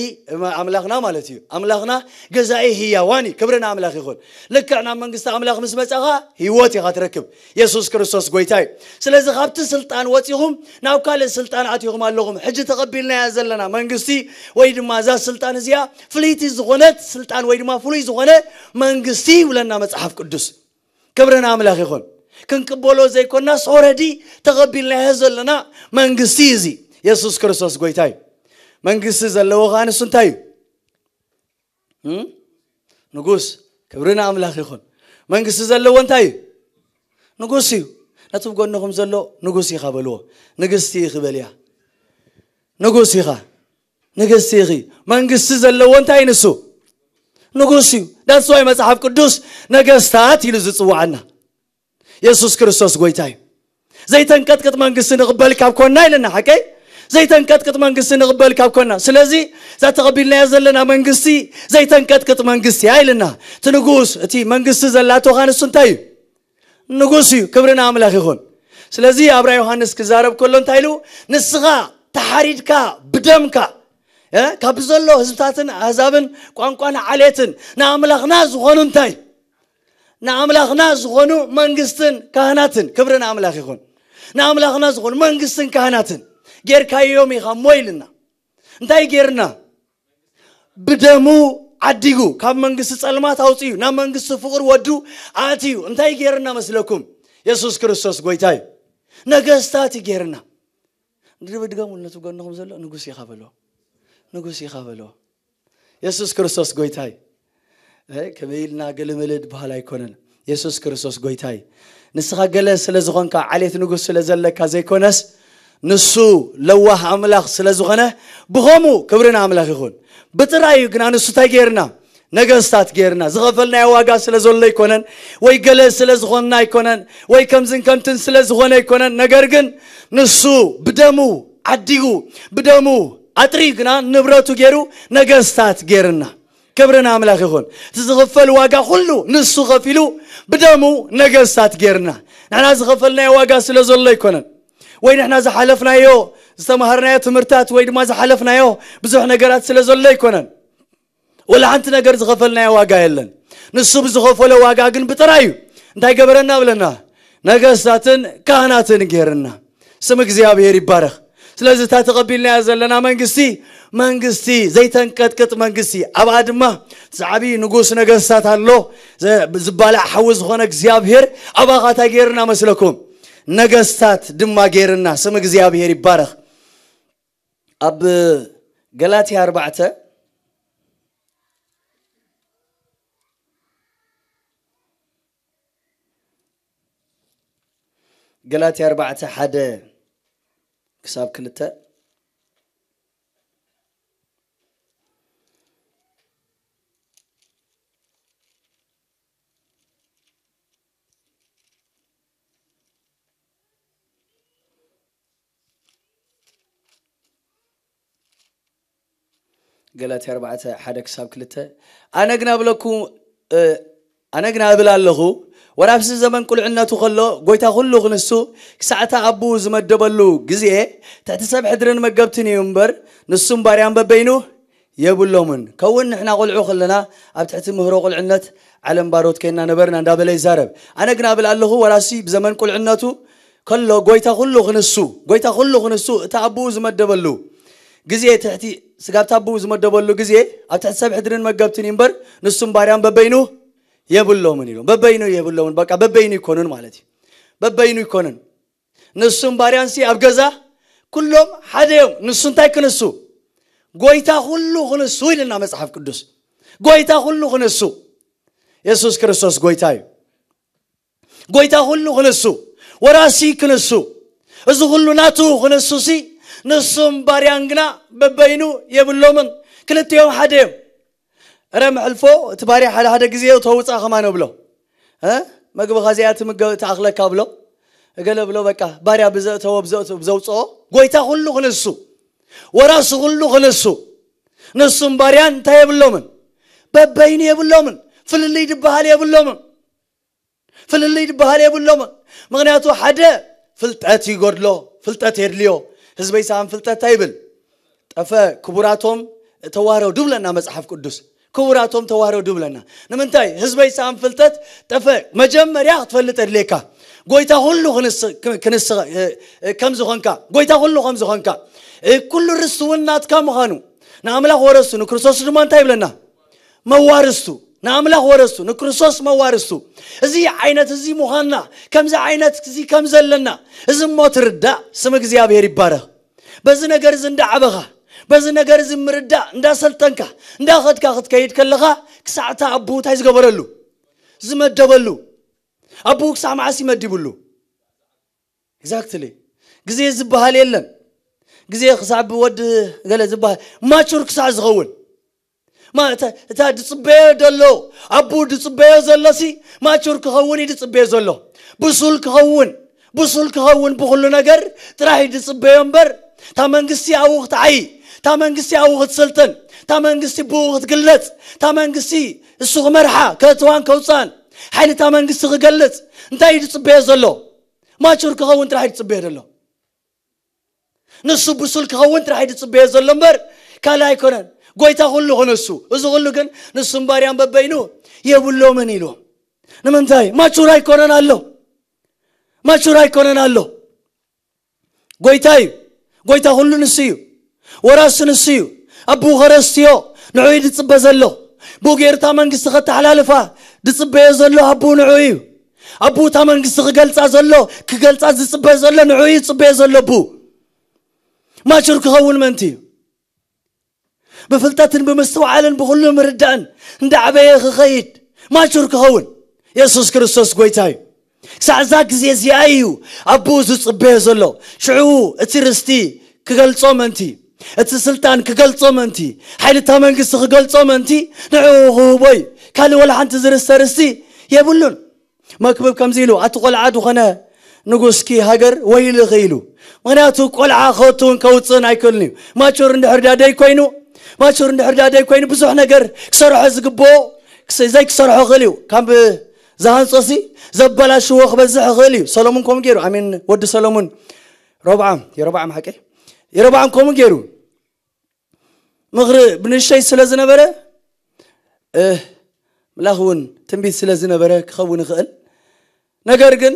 ኣምላኽና ማለት እዩ። ኣምላኽና ገዛኢ ህያዋን እዩ። ክብሪ ንኣምላኽ ይኹን። ልክዕ ናብ መንግስቲ ኣምላኽ ምስ መጻኻ ህይወት ኢኻ ትረክብ። የሱስ ክርስቶስ ጎይታ እዩ። ስለዚ ካብቲ ስልጣን ወጺኹም ናብ ካልእ ስልጣን ኣቲኹም ኣለኹም። ሕጂ ተቐቢልናያ ዘለና መንግስቲ ወይ ድማ እዛ ስልጣን እዚኣ ፍልይቲ ዝኾነት ስልጣን ወይ ድማ ፍሉይ ዝኾነ መንግስቲ ይብለና መጽሓፍ ቅዱስ። ክብሪ ንኣምላኽ ይኹን። ክንቅበሎ ዘይኮናስ ኦረዲ ተቐቢልናዮ ዘለና መንግስቲ እዩ እዚ። የሱስ ክርስቶስ ጎይታ እዩ። መንግስቲ ዘለዎ ኸኣ ንሱ እንታይ እዩ? እም? ንጉስ። ክብሪ ንኣምላኽ ይኹን። መንግስቲ ዘለዎ እንታይ እዩ? ንጉስ እዩ። ነቲ ብጎንኹም ዘሎ ንጉስ ኢኻ በልዎ። ንግስቲ ኢኺ በልያ። ንጉስ ኢኻ። ንግስቲ ኢኺ። መንግስቲ ዘለዎ እንታይ ንሱ? ንጉስ እዩ። ዳስዋይ መጽሓፍ ቅዱስ ነገስታት ኢሉ ዝጽውዓና። የሱስ ክርስቶስ ጎይታ እዩ። ዘይተንቀጥቅጥ መንግስቲ ንቕበል ካብ ኮና ኢልና፣ ሓቀይ? ዘይተንቀጥቅጥ መንግስቲ ንቕበል ካብ ኮና። ስለዚ እዛ ተቐቢልናያ ዘለና መንግስቲ ዘይተንቀጥቅጥ መንግስቲ እያ ኢልና። እቲ ንጉስ፣ እቲ መንግስቲ ዘላቶ ኸኣ ንሱ እንታይ እዩ? ንጉስ እዩ። ክብሪ ንኣምላኽ ይኹን። ስለዚ ኣብራ ዮሃንስ ክዛረብ ከሎ እንታይ ኢሉ? ንስኻ ተሓሪድካ ብደምካ፣ እ፣ ካብ ዘሎ ህዝብታትን ኣህዛብን ቋንቋን ዓሌትን ንኣምላኽና ዝኾኑ እንታይ? ንኣምላኽና ዝኾኑ መንግስትን ካህናትን። ክብሪ ንኣምላኽ ይኹን። ንኣምላኽና ዝኾኑ መንግስትን ካህናትን ጌርካዮም ኢኻ እሞ ኢልና። እንታይ ጌርና? ብደሙ ዓዲጉ፣ ካብ መንግስቲ ጸልማት ኣውጺኡ፣ ናብ መንግስቲ ፍቕሪ ወዱ ኣእትዩ። እንታይ ጌርና መስለኩም? የሱስ ክርስቶስ ጎይታ እዩ። ነገስታት እዩ ጌርና። ድድገሙሉ ነቲ ጎንኹም ዘሎ፣ ንጉስ ኢኻ በሎ። ንጉስ ኢኻ በሎ። የሱስ ክርስቶስ ጎይታ እዩ። እ፣ ከመይ ኢልና ገለመለ ድበሃል ኣይኮነን። የሱስ ክርስቶስ ጎይታ እዩ። ንስኻ ገለ ስለ ዝኾንካ፣ ዓሌት ንጉስ ስለ ዘለካ ዘይኮነስ፣ ንሱ ለዋህ ኣምላኽ ስለ ዝኾነ፣ ብኸምኡ ክብሪ ንኣምላኽ ይኹን። ብጥራዩ ግና ንሱ እንታይ ጌርና? ነገስታት ጌርና። ዝኸፈልናዮ ዋጋ ስለ ዘሎ ኣይኮነን፣ ወይ ገለ ስለ ዝኾንና ኣይኮነን፣ ወይ ከምዝን ከምትን ስለ ዝኾነ ኣይኮነን። ነገር ግን ንሱ ብደሙ ዓዲጉ፣ ብደሙ ኣጥርዩ ግና ንብረቱ ገይሩ ነገስታት ጌርና። ክብሪ ንኣምላኽ ይኹን። እቲ ዝኽፈል ዋጋ ኩሉ ንሱ ከፊሉ ብደሙ ነገስታት ጌርና። ንሕና ዝኸፈልናዮ ዋጋ ስለ ዘሎ ኣይኮነን፣ ወይ ንሕና ዝሓለፍናዮ ዝተማሃርናዮ ትምህርታት ወይ ድማ ዝሓለፍናዮ ብዙሕ ነገራት ስለ ዘሎ ኣይኮነን። ወላ ሓንቲ ነገር ዝኸፈልናዮ ዋጋ የለን። ንሱ ብዝኸፈሎ ዋጋ ግን ብጥራዩ እንታይ ገበረና ብለና? ነገስታትን ካህናትን ጌርና። ስም እግዚኣብሔር ይባረኽ። ስለዚ እታ ተቐቢልናያ ዘለና መንግስቲ፣ መንግስቲ ዘይተንቀጥቅጥ መንግስቲ፣ ኣብኣ ድማ ዝዓቢ ንጉስ ነገስታት ኣሎ፣ ዘ-፣ ዝባላዕ ሓዊ ዝኾነ እግዚኣብሔር። ኣባኻ እንታይ ጌርና መስለኩም? ነገስታት ድማ ጌርና። ስም እግዚኣብሔር ይባረኽ። ኣብ ገላትያ ኣርባዕተ፣ ገላትያ ኣርባዕተ ሓደ ክሳብ ክልተ። ገላትያ ኣርባዕተ ሓደ ክሳብ ክልተ። ኣነ ግና እብለኩ-፣ እ፣ ኣነ ግና እብል ኣለኹ፣ ወላ ኣብዚ ዘመን ቁልዕነቱ ከሎ፣ ጎይታ ኩሉ ክንሱ፣ ክሳዕታ ኣቦኡ ዝመደበሉ ግዜ፣ ትሕቲ ሰብ ሕድርን መገብትን እዩ እምበር፣ ንሱም ባርያን በበይኑ የብሎምን። ከውን ንሕና ቁልዑ ከለና፣ ኣብ ትሕቲ ምህሮ ቁልዕነት ዓለም ባሮት ኮይንና ነበርና እንዳበለ ይዛረብ። ኣነ ግና እብል ኣለኹ፣ ወላሲ ብዘመን ቁልዕነቱ ከሎ፣ ጎይታ ኩሉ ክንሱ፣ ጎይታ ኩሉ ክንሱ፣ እቲ ኣቦኡ ዝመደበሉ ግዜ ትሕቲ፣ ስጋብ እቲ ኣቦኡ ዝመደበሉ ግዜ፣ ኣብ ትሕቲ ሰብ ሕድርን መገብትን እዩ እምበር፣ ንሱም ባርያን በበይኑ የብሎምን ኢሉ። በበይኑ የብሎምን፣ በቃ በበይኑ ይኮኑን ማለት እዩ። በበይኑ ይኮኑን። ንሱም ባርያንሲ ኣብ ገዛ ኩሎም ሓደ እዮም። ንሱ እንታይ ክንሱ? ጎይታ ኩሉ ክንሱ ኢልና መጽሓፍ ቅዱስ። ጎይታ ኩሉ ክንሱ። የሱስ ክርስቶስ ጎይታ እዩ። ጎይታ ኩሉ ክንሱ፣ ወራሲ ክንሱ፣ እዚ ኩሉ ናቱ ክንሱሲ፣ ንሱም ባርያን ግና በበይኑ የብሎምን፣ ክልቲኦም ሓደ እዮም። እረ መሕልፎ፣ እቲ ባርያ ሓደ ሓደ ግዜ ተውፃ ከማን እብሎ፣ እ? መግብኻ እዚኣ ትምገብ ትኣኽለካ እብሎ፣ እገለ እብሎ፣ በቃ ባርያ ብዘእተዎ ብዘእት-፣ ብዘውፅኦ፣ ጎይታ ኩሉ ክንሱ፣ ወራሲ ኩሉ ክንሱ፣ ንሱም ባርያን እንታይ የብሎምን? በበይኑ የብሎምን። ፍልልይ ድበሃል የብሎምን። ፍልልይ ድበሃል የብሎምን። ምኽንያቱ ሓደ ፍልጠት ይጎድሎ፣ ፍልጠት የድልዮ። ህዝበይ ሰኣን ፍልጠት እንታይ ይብል? ጠፈ። ክቡራቶም ተዋረዱ ብለና መጽሓፍ ቅዱስ። ክቡራቶም ተዋረዱ ብለና። ንምንታይ? ህዝበይ ሰኣን ፍልጠት ጠፈ። መጀመርያ ክትፈልጥ የድልየካ፣ ጎይታ ኩሉ ክንስ- ክንስ- ከም ዝኾንካ፣ ጎይታ ኩሉ ከም ዝኾንካ፣ ኩሉ ርስቲ እውን ናትካ ምዃኑ፣ ንኣምላኽ ወረሱ፣ ንክርስቶስ ድማ እንታይ ይብለና? መዋርስቱ። ንኣምላኽ ወረሱ፣ ንክርስቶስ መዋርስቱ። እዚ ዓይነት እዚ ምዃንና፣ ከምዚ ዓይነት እዚ ከም ዘለና፣ እዚ እሞ ትርዳእ፣ ስም እግዚኣብሔር ይባረኽ። በዚ ነገር እዚ እንዳዓበኻ፣ በዚ ነገር እዚ ምርዳእ እንዳሰልጠንካ፣ እንዳኸድካ ክትከይድ ከለኻ፣ ክሳዕታ ኣቦ እንታይ ዝገበረሉ? ዝመደበሉ። ኣቦ ክሳዕ መዓስ ይመዲብሉ? Exactly። ግዜ ዝበሃል የለን። ግዜ ክሳብ ወዲ ገለ ዝበሃል፣ ማቹር ክሳዕ ዝኸውን፣ ማ- እታ እታ ድጽበዮ ደሎ፣ ኣቡ ድጽበዮ ዘሎ ሲ፣ ማቹር ክኸውን እዩ ድጽበዮ ዘሎ። ብሱል ክኸውን፣ ብሱል ክኸውን ብኹሉ ነገር ጥራሕ እዩ ድጽበዮ እምበር፣ እታ መንግስቲ ኣብኡ ክትዓይ፣ እታ መንግስቲ ኣብኡ ክትስልጥን፣ እታ መንግስቲ ብኡ ክትግለጽ፣ እታ መንግስቲ እሱ ክመርሓ፣ ከእትዋን ከውጻን፣ ሓይሊ እታ መንግስቲ ክገልጽ እንታይ እዩ ድጽበዮ ዘሎ? ማቹር ክኸውን ጥራሕ እዩ ድጽበዮ ዘሎ። ንሱ ብሱል ክኸውን ጥራሕ እዩ ዝጽበዮ ዘሎ እምበር፣ ካልእ ኣይኮነን። ጎይታ ኩሉ ኾነ እሱ። እዚ ኩሉ ግን ንሱም ባርያን በበይኑ የብሎምን ኢሉ። ንምንታይ? ማቹር ኣይኮነን ኣሎ። ማቹር ኣይኮነን ኣሎ። ጎይታ እዩ። ጎይታ ኩሉ ንሱ እዩ። ወራሱ ንሱ እዩ። ኣቦኡ ከረስትዮ ንዑ እዩ ዝጽበ ዘሎ። ብኡ ገይሩ እታ መንግስቲ ከተሓላልፋ ዝጽበዮ ዘሎ ኣቦኡ ንዑ እዩ። ኣቦኡ እታ መንግስቲ ክገልጻ ዘሎ፣ ክገልጻ ዝጽበ ዘሎ ንዑ እዩ ዝጽበዮ ዘሎ ኣቦኡ። ማቹር ክኸውን ምእንቲ እዩ። ብፍልጠትን ብምስትውዓልን ብኹሉ ምርዳእን እንዳዕበየ ክኸይድ ማቹር ክኸውን የሱስ ክርስቶስ ጎይታ እዩ። ክሳዕ እዛ ግዜ እዚኣ እዩ ኣቦኡ ዝጽበዮ ዘሎ። ሽዑ እቲ ርስቲ ክገልጾ ምእንቲ፣ እቲ ስልጣን ክገልጾ ምእንቲ፣ ሓይሊ እታ መንግስቲ ክገልጾ ምእንቲ ንዕኡ ክህቦ እዩ። ካልእ ወላ ሓንቲ ዝርስተ ርስቲ የብሉን። መክብብ ከምዚ ኢሉ፣ ኣቲ ቆልዓ ዝኾነ ንጉስኪ ሃገር ወይልኺ ኢሉ። ምኽንያቱ ቆልዓ ክእትውን ከውፅእን ኣይክእልን እዩ። ማቹር እንድሕር ዳደይ ኮይኑ፣ ማቹር እንድሕር ዳደይ ኮይኑ ብዙሕ ነገር ክሰርሖ ዝግብኦ ክስ- ዘይክሰርሖ ይኽእል እዩ። ካብ ዝሃንጾሲ ዘበላሽዎ ክበዝሕ ይኽእል እዩ። ሰሎሙን ከምኡ ገይሩ፣ ኣሜን፣ ወዲ ሰሎሙን፣ ረብዓም፣ የረብዓም ሓቀይ፣ የረብዓም ከምኡ ገይሩ። ምኽሪ ብንእሽተይ ስለ ዝነበረ፣ እ፣ ምላኽ እውን ትንቢት ስለ ዝነበረ ክኸውን ይኽእል። ነገር ግን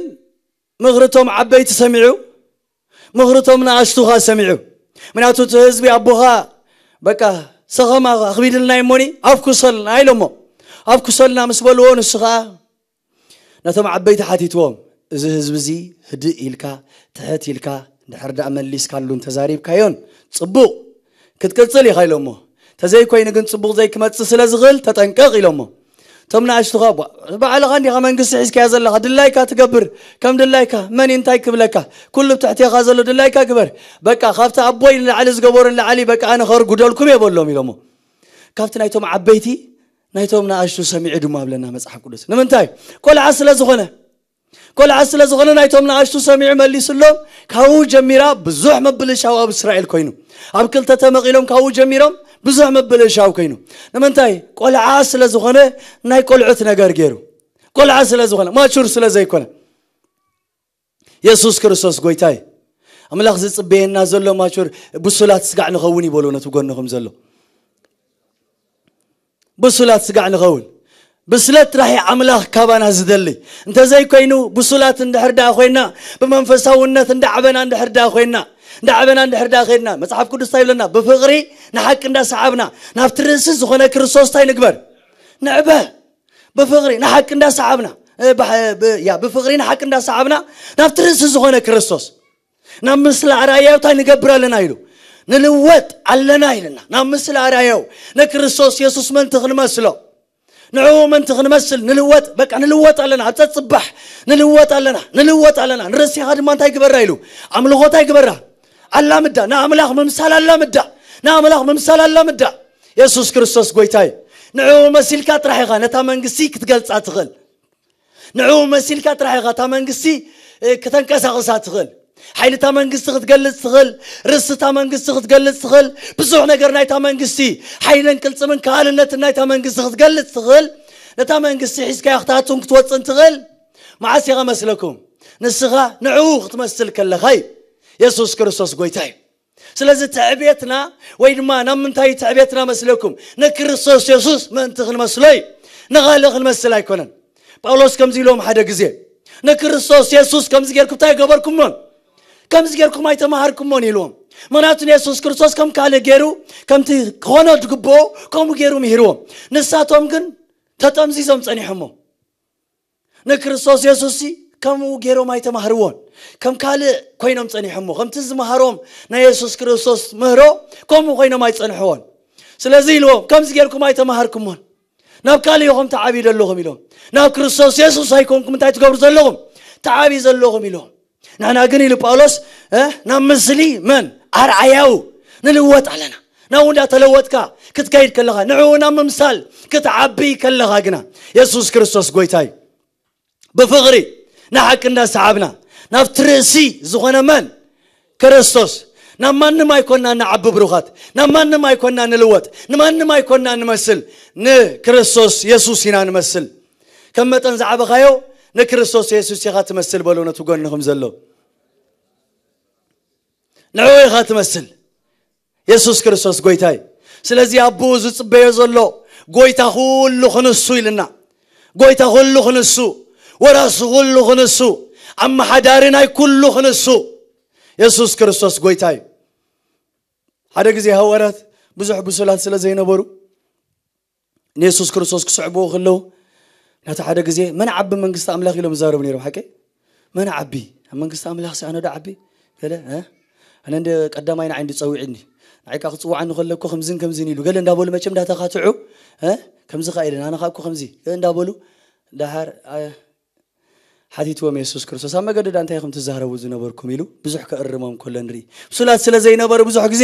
ምኽርቶም ዓበይቲ ሰሚዑ፣ ምኽርቶም ንኣሽቱ ኸኣ ሰሚዑ። ምክንያቱ እቲ ህዝቢ ኣቦኻ በቃ ሰኸማ ኣኽቢድልና እሞኒ ኣፍኩሰልና ኢሎሞ። ኣፍኩሰልና ምስ በልዎ ንሱ ኸኣ ነቶም ዓበይቲ ሓቲትዎም፣ "እዚ ህዝቢ እዚ ህድእ ኢልካ፣ ትሕት ኢልካ፣ እንድሕር ደኣ መሊስካሉን ተዛሪብካዮን ጽቡቕ ክትቅጽል ኢኻ" ኢሎሞ። "ተዘይኮይኑ ግን ጽቡቕ ዘይክመጽእ ስለ ዝኽእል ተጠንቀቕ" ኢሎሞ። እቶም ንኣሽቱ ኸኣ፣ "ባ-፣ ባዕልኻ እንዲኻ መንግስቲ ሒዝካያ ዘለኻ፣ ድላይካ ትገብር፣ ከም ድላይካ መን እዩ እንታይ ክብለካ? ኩሉ ኣብ ትሕቴኻ ዘሎ ድላይካ ግበር። በቃ ካብቲ ኣቦይ ንላዕሊ ዝገበሩ ንላዕሊ በቃ ኣነ ከርጉደልኩም እየ" በሎም ኢሎሞ። ካብቲ ናይቶም ዓበይቲ ናይቶም ንኣሽቱ ሰሚዑ ድማ ብለና መጽሓፍ ቅዱስ። ንምንታይ? ቆልዓ ስለ ዝኾነ። ቆልዓ ስለ ዝኾነ ናይቶም ንኣሽቱ ሰሚዑ መሊሱሎም። ካብኡ ጀሚራ ብዙሕ ምብልሻው ኣብ እስራኤል ኮይኑ። ኣብ ክልተ ተመቒሎም ካብኡ ጀሚሮም ብዙሕ ምብልሻው ኮይኑ። ንምንታይ? ቆልዓ ስለ ዝኾነ ናይ ቆልዑት ነገር ገይሩ። ቆልዓ ስለ ዝኾነ፣ ማቹር ስለ ዘይኮነ። የሱስ ክርስቶስ ጎይታ እዩ። ኣምላኽ ዝጽበየና ዘሎ ማቹር ብሱላት ስጋዕ ንኸውን ይበሎ ነቲ ጎንኹም ዘሎ። ብሱላት ስጋዕ ንኸውን። ብስለት ጥራሕ እዩ ኣምላኽ ካባና ዝደሊ። እንተዘይኮይኑ ብሱላት እንድሕር ደኣ ኮይና፣ ብመንፈሳውነት እንዳዓበና እንድሕር ደኣ ኮይና፣ እንዳዓበና እንድሕር ደኣ ኮይና፣ መጽሓፍ ቅዱስ እንታይ ይብለና? ብፍቕሪ ንሓቂ እንዳሰዓብና፣ ናብቲ ርእሲ ዝኾነ ክርስቶስ እንታይ ንግበር? ንዕበ። ብፍቕሪ ንሓቂ እንዳሰዓብና፣ እ፣ ብሓ-፣ ብ-፣ ያ፣ ብፍቕሪ ንሓቂ እንዳሰዓብና፣ ናብቲ ርእሲ ዝኾነ ክርስቶስ፣ ናብ ምስላ ኣርኣያው እንታይ ንገብር ኣለና ኢሉ? ንልወጥ ኣለና ኢልና። ናብ ምስላ ኣርኣያው ንክርስቶስ የሱስ ምእንቲ ክንመስሎ፣ ንዕኡ ምእንቲ ክንመስል ንልወጥ፣ በቃ ንልወጥ ኣለና። ኣብ ጸጽባሕ ንልወጥ ኣለና፣ ንልወጥ ኣለና። ንርእስኻ ድማ እንታይ ግበራ ኢሉ? ኣምልኾ እንታይ ግበራ? ኣላምዳ፣ ንኣምላኽ ምምሳል ኣላምዳ፣ ንኣምላኽ ምምሳል ኣላምዳ። የሱስ ክርስቶስ ጎይታ እዩ። ንዕኡ መሲልካ ጥራሕ ኢኻ ነታ መንግስቲ ክትገልጻ ትኽእል። ንዕኡ መሲልካ ጥራሕ ኢኻ እታ መንግስቲ፣ እ፣ ከተንቀሳቕሳ ትኽእል። ሓይሊ እታ መንግስቲ ክትገልጽ ትኽእል። ርስቲ እታ መንግስቲ ክትገልጽ ትኽእል። ብዙሕ ነገር ናይታ መንግስቲ፣ ሓይልን ቅልጽምን ከኣልነትን ናይታ መንግስቲ ክትገልጽ ትኽእል። ነታ መንግስቲ ሒዝካያ ክትኣቱን ክትወጽን ትኽእል። መዓስ ኢኻ መስለኩም? ንስኻ ንዕኡ ክትመስል ከለኻ እዩ። የሱስ ክርስቶስ ጎይታ እዩ። ስለዚ ትዕቤትና ወይ ድማ ናብ ምንታይ ትዕቤትና መስለኩም? ንክርስቶስ የሱስ ምእንቲ ክንመስሎ እዩ። ንኻልእ ክንመስል ኣይኮነን። ጳውሎስ ከምዚ ኢሎም ሓደ ግዜ፣ ንክርስቶስ የሱስ ከምዚ ጌርኩም እንታይ ገበርኩሞን ከምዚ ጌርኩም ኣይተማሃርኩሞን ኢልዎም። ምክንያቱ ንየሱስ ክርስቶስ ከም ካልእ ገይሩ፣ ከምቲ ክኾኖ ዝግብኦ ከምኡ ገይሩ ምሂርዎም። ንሳቶም ግን ተጠምዚዞም ጸኒሖሞ። ንክርስቶስ የሱስ ከምኡ ገይሮም ኣይተማህርዎን። ከም ካልእ ኮይኖም ጸኒሖሞ። ከምቲ ዝመሃሮም ናይ የሱስ ክርስቶስ ምህሮ ከምኡ ኮይኖም ኣይጸንሕዎን። ስለዚ ኢልዎም፣ ከምዚ ጌርኩም ኣይተማሃርኩሞን። ናብ ካልእ ኢኹም ተዓብዩ ዘለኹም ኢሎም። ናብ ክርስቶስ የሱስ ኣይኮንኩም እንታይ ትገብሩ ዘለኹም? ተዓብዩ ዘለኹም ኢሎም። ንሕና ግን ኢሉ ጳውሎስ፣ እ፣ ናብ ምስሊ መን? ኣርኣያኡ ንልወጥ ኣለና። ናብኡ እንዳተለወጥካ ክትከይድ ከለኻ፣ ንዕኡ ናብ ምምሳል ክትዓቢ ከለኻ ግና፣ የሱስ ክርስቶስ ጎይታ እዩ። ብፍቕሪ ንሓቂ እንዳሰዓብና፣ ናብቲ ርእሲ ዝኾነ መን? ክርስቶስ። ናብ ማንም ኣይኮንና ንዓቢ ብሩኻት፣ ናብ ማንም ኣይኮንና ንልወጥ፣ ንማንም ኣይኮንና ንመስል፣ ንክርስቶስ የሱስ ኢና ንመስል። ከም መጠን ዝዓበኻዮ ንክርስቶስ የሱስ ኢኻ ትመስል በሎ ነቲ ጎንኹም ዘሎ። ንዕኡ ኢኻ ትመስል። የሱስ ክርስቶስ ጎይታ እዩ። ስለዚ ኣቦኡ ዝጽበዮ ዘሎ ጎይታ ኩሉ ክንሱ ኢልና። ጎይታ ኩሉ ክንሱ፣ ወራሲ ኩሉ ክንሱ፣ ኣመሓዳሪ ናይ ኩሉ ክንሱ። የሱስ ክርስቶስ ጎይታ እዩ። ሓደ ግዜ ሃዋርያት ብዙሕ ብሱላት ስለ ዘይነበሩ ንየሱስ ክርስቶስ ክስዕብዎ ከለዉ፣ ናቲ ሓደ ግዜ፣ "መን ዓቢ መንግስቲ ኣምላኽ?" ኢሎም ይዛረቡ ነይሮም። ሓቀይ? "መን ዓቢ ኣብ መንግስቲ ኣምላኽ? ሲ ኣነ ዶ ዓቢ?" ገለ፣ እ? "ኣነ እንደ ቀዳማይ ንዓይ እንዲ ጸዊዕኒ፣ ንዓይ ከኣ ክጽውዓኒ ከሎ እኮ ከምዝን ከምዝን ኢሉ" ገለ እንዳበሉ መቸም እንዳተኻትዑ፣ እ? "ከምዚ ከኣ ኢለን፣ ኣነ ከኣ እኮ ከምዚ" ገለ እንዳበሉ፣ ደሓር፣ እ፣ ሓቲትዎም የሱስ ክርስቶስ፣ "ኣብ መገዲ ዳ እንታይ ኢኹም ትዛረቡ ዝነበርኩም?" ኢሉ ብዙሕ ከእርሞም ከሎ ንርኢ። ብሱላት ስለ ዘይነበሩ ብዙሕ ግዜ፣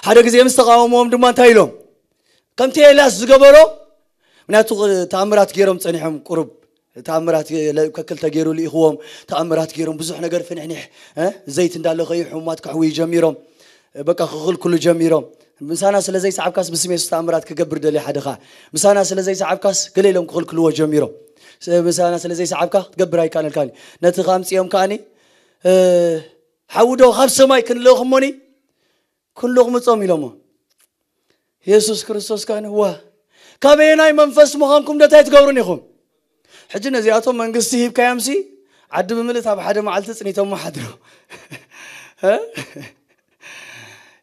ሓደ ግዜ ምስ ተቃወምዎም ድማ እንታይ ኢሎም? ከምቲ ኤልያስ ዝገበሮ፣ ምክንያቱ ተኣምራት ገይሮም ጸኒሖም፣ ቁሩብ ተኣምራት ለ-፣ ከክል ተገይሩ ልኢኽዎም፣ ተኣምራት ገይሮም፣ ብዙሕ ነገር ፍንሕኒሕ፣ እ፣ ዘይት እንዳለኸዩ ሕሙማት ከሕውዩ ጀሚሮም፣ በቃ ክኽልክሉ ጀሚሮም። "ምሳና ስለ ዘይሰዓብካስ ብስም የሱስ ተኣምራት ክገብር ደልየ ሓደኻ፣ ምሳና ስለ ዘይሰዓብካስ" ገለ ኢሎም ክኽልክልዎ ጀሚሮም። ስ-፣ "ምሳና ስለ ዘይሰዓብካ ክትገብር ኣይከኣለልካን እዩ። ነቲ ከምጽኦም ከኣኒ፣ እ፣ ሓዊ ዶ ካብ ሰማይ ክንልእኽሞኒ?" "ክንልእኽ ምጾም" ኢሎሞ። የሱስ ክርስቶስ ከኣ፣ "ዋ፣ ካበየናይ መንፈስ ምዃንኩም ዶ እንታይ ትገብሩን ኢኹም?" ሕጂ ነዚኣቶም መንግስቲ ሂብካዮምሲ፣ ዓዲ ብምልእት ኣብ ሓደ መዓልቲ ጽኒቶሞ ሓድሮ። እ?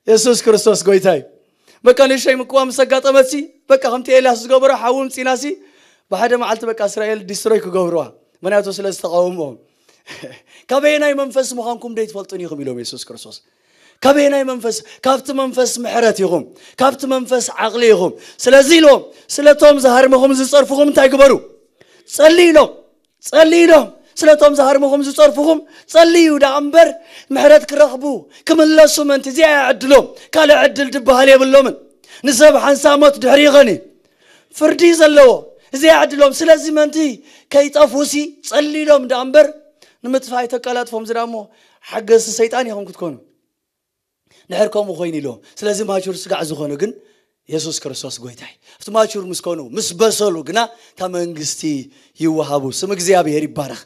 የሱስ ክርስቶስ ጎይታ እዩ። በቃ ንእሽተይ ምቅዋም ምስ ኣጋጠመትሲ፣ በቃ ከምቲ ኤልያስ ዝገበሮ ሓዊ ምጺናሲ፣ ብሓደ መዓልቲ በቃ እስራኤል ዲስትሮይ ክገብርዋ። ምክንያቱ ስለ ዝተቃወምዎም። "ካበየናይ መንፈስ ምዃንኩም ዶ ኣይትፈልጡን ኢኹም?" ኢሎም የሱስ ክርስቶስ። "ካበየናይ መንፈስ?" "ካብቲ መንፈስ ምሕረት ኢኹም፣ ካብቲ መንፈስ ዓቕሊ ኢኹም። ስለዚ" ኢሎም፣ "ስለቶም ዝሃርምኹም ዝጸርፍኹም እንታይ ግበሩ? ጸልዩ" ኢሎም። ጸልዩ ኢሎም። ስለቶም ዝሃርምኹም ዝጸርፍኹም ጸልዩ ደኣ እምበር፣ ምሕረት ክረኽቡ፣ ክምለሱ ምእንቲ። እዚኣ እያ ዕድሎም። ካልእ ዕድል ድበሃል የብሎምን። ንሰብ ሓንሳብ ሞት ድሕሪ ይኸኒ ፍርዲ ዘለዎ። እዚኣ እያ ዕድሎም። ስለዚ ምእንቲ ከይጠፍኡሲ ጸልዩ ኢሎም ደኣ እምበር፣ ንምጥፋእ ኣይተቀላጥፎም። እዚ ደኣ እሞ ሓገዝቲ ሰይጣን ኢኹም ክትኮኑ። ድሕር ከምኡ ኮይኑ ኢልዎም። ስለዚ ማቹር ስጋዕ ዝኾኑ ግን የሱስ ክርስቶስ ጎይታ እዩ። ኣብቲ ማቹር ምስ ኮኑ፣ ምስ በሰሉ ግና እታ መንግስቲ ይወሃቡ። ስም እግዚኣብሔር ይባረኽ።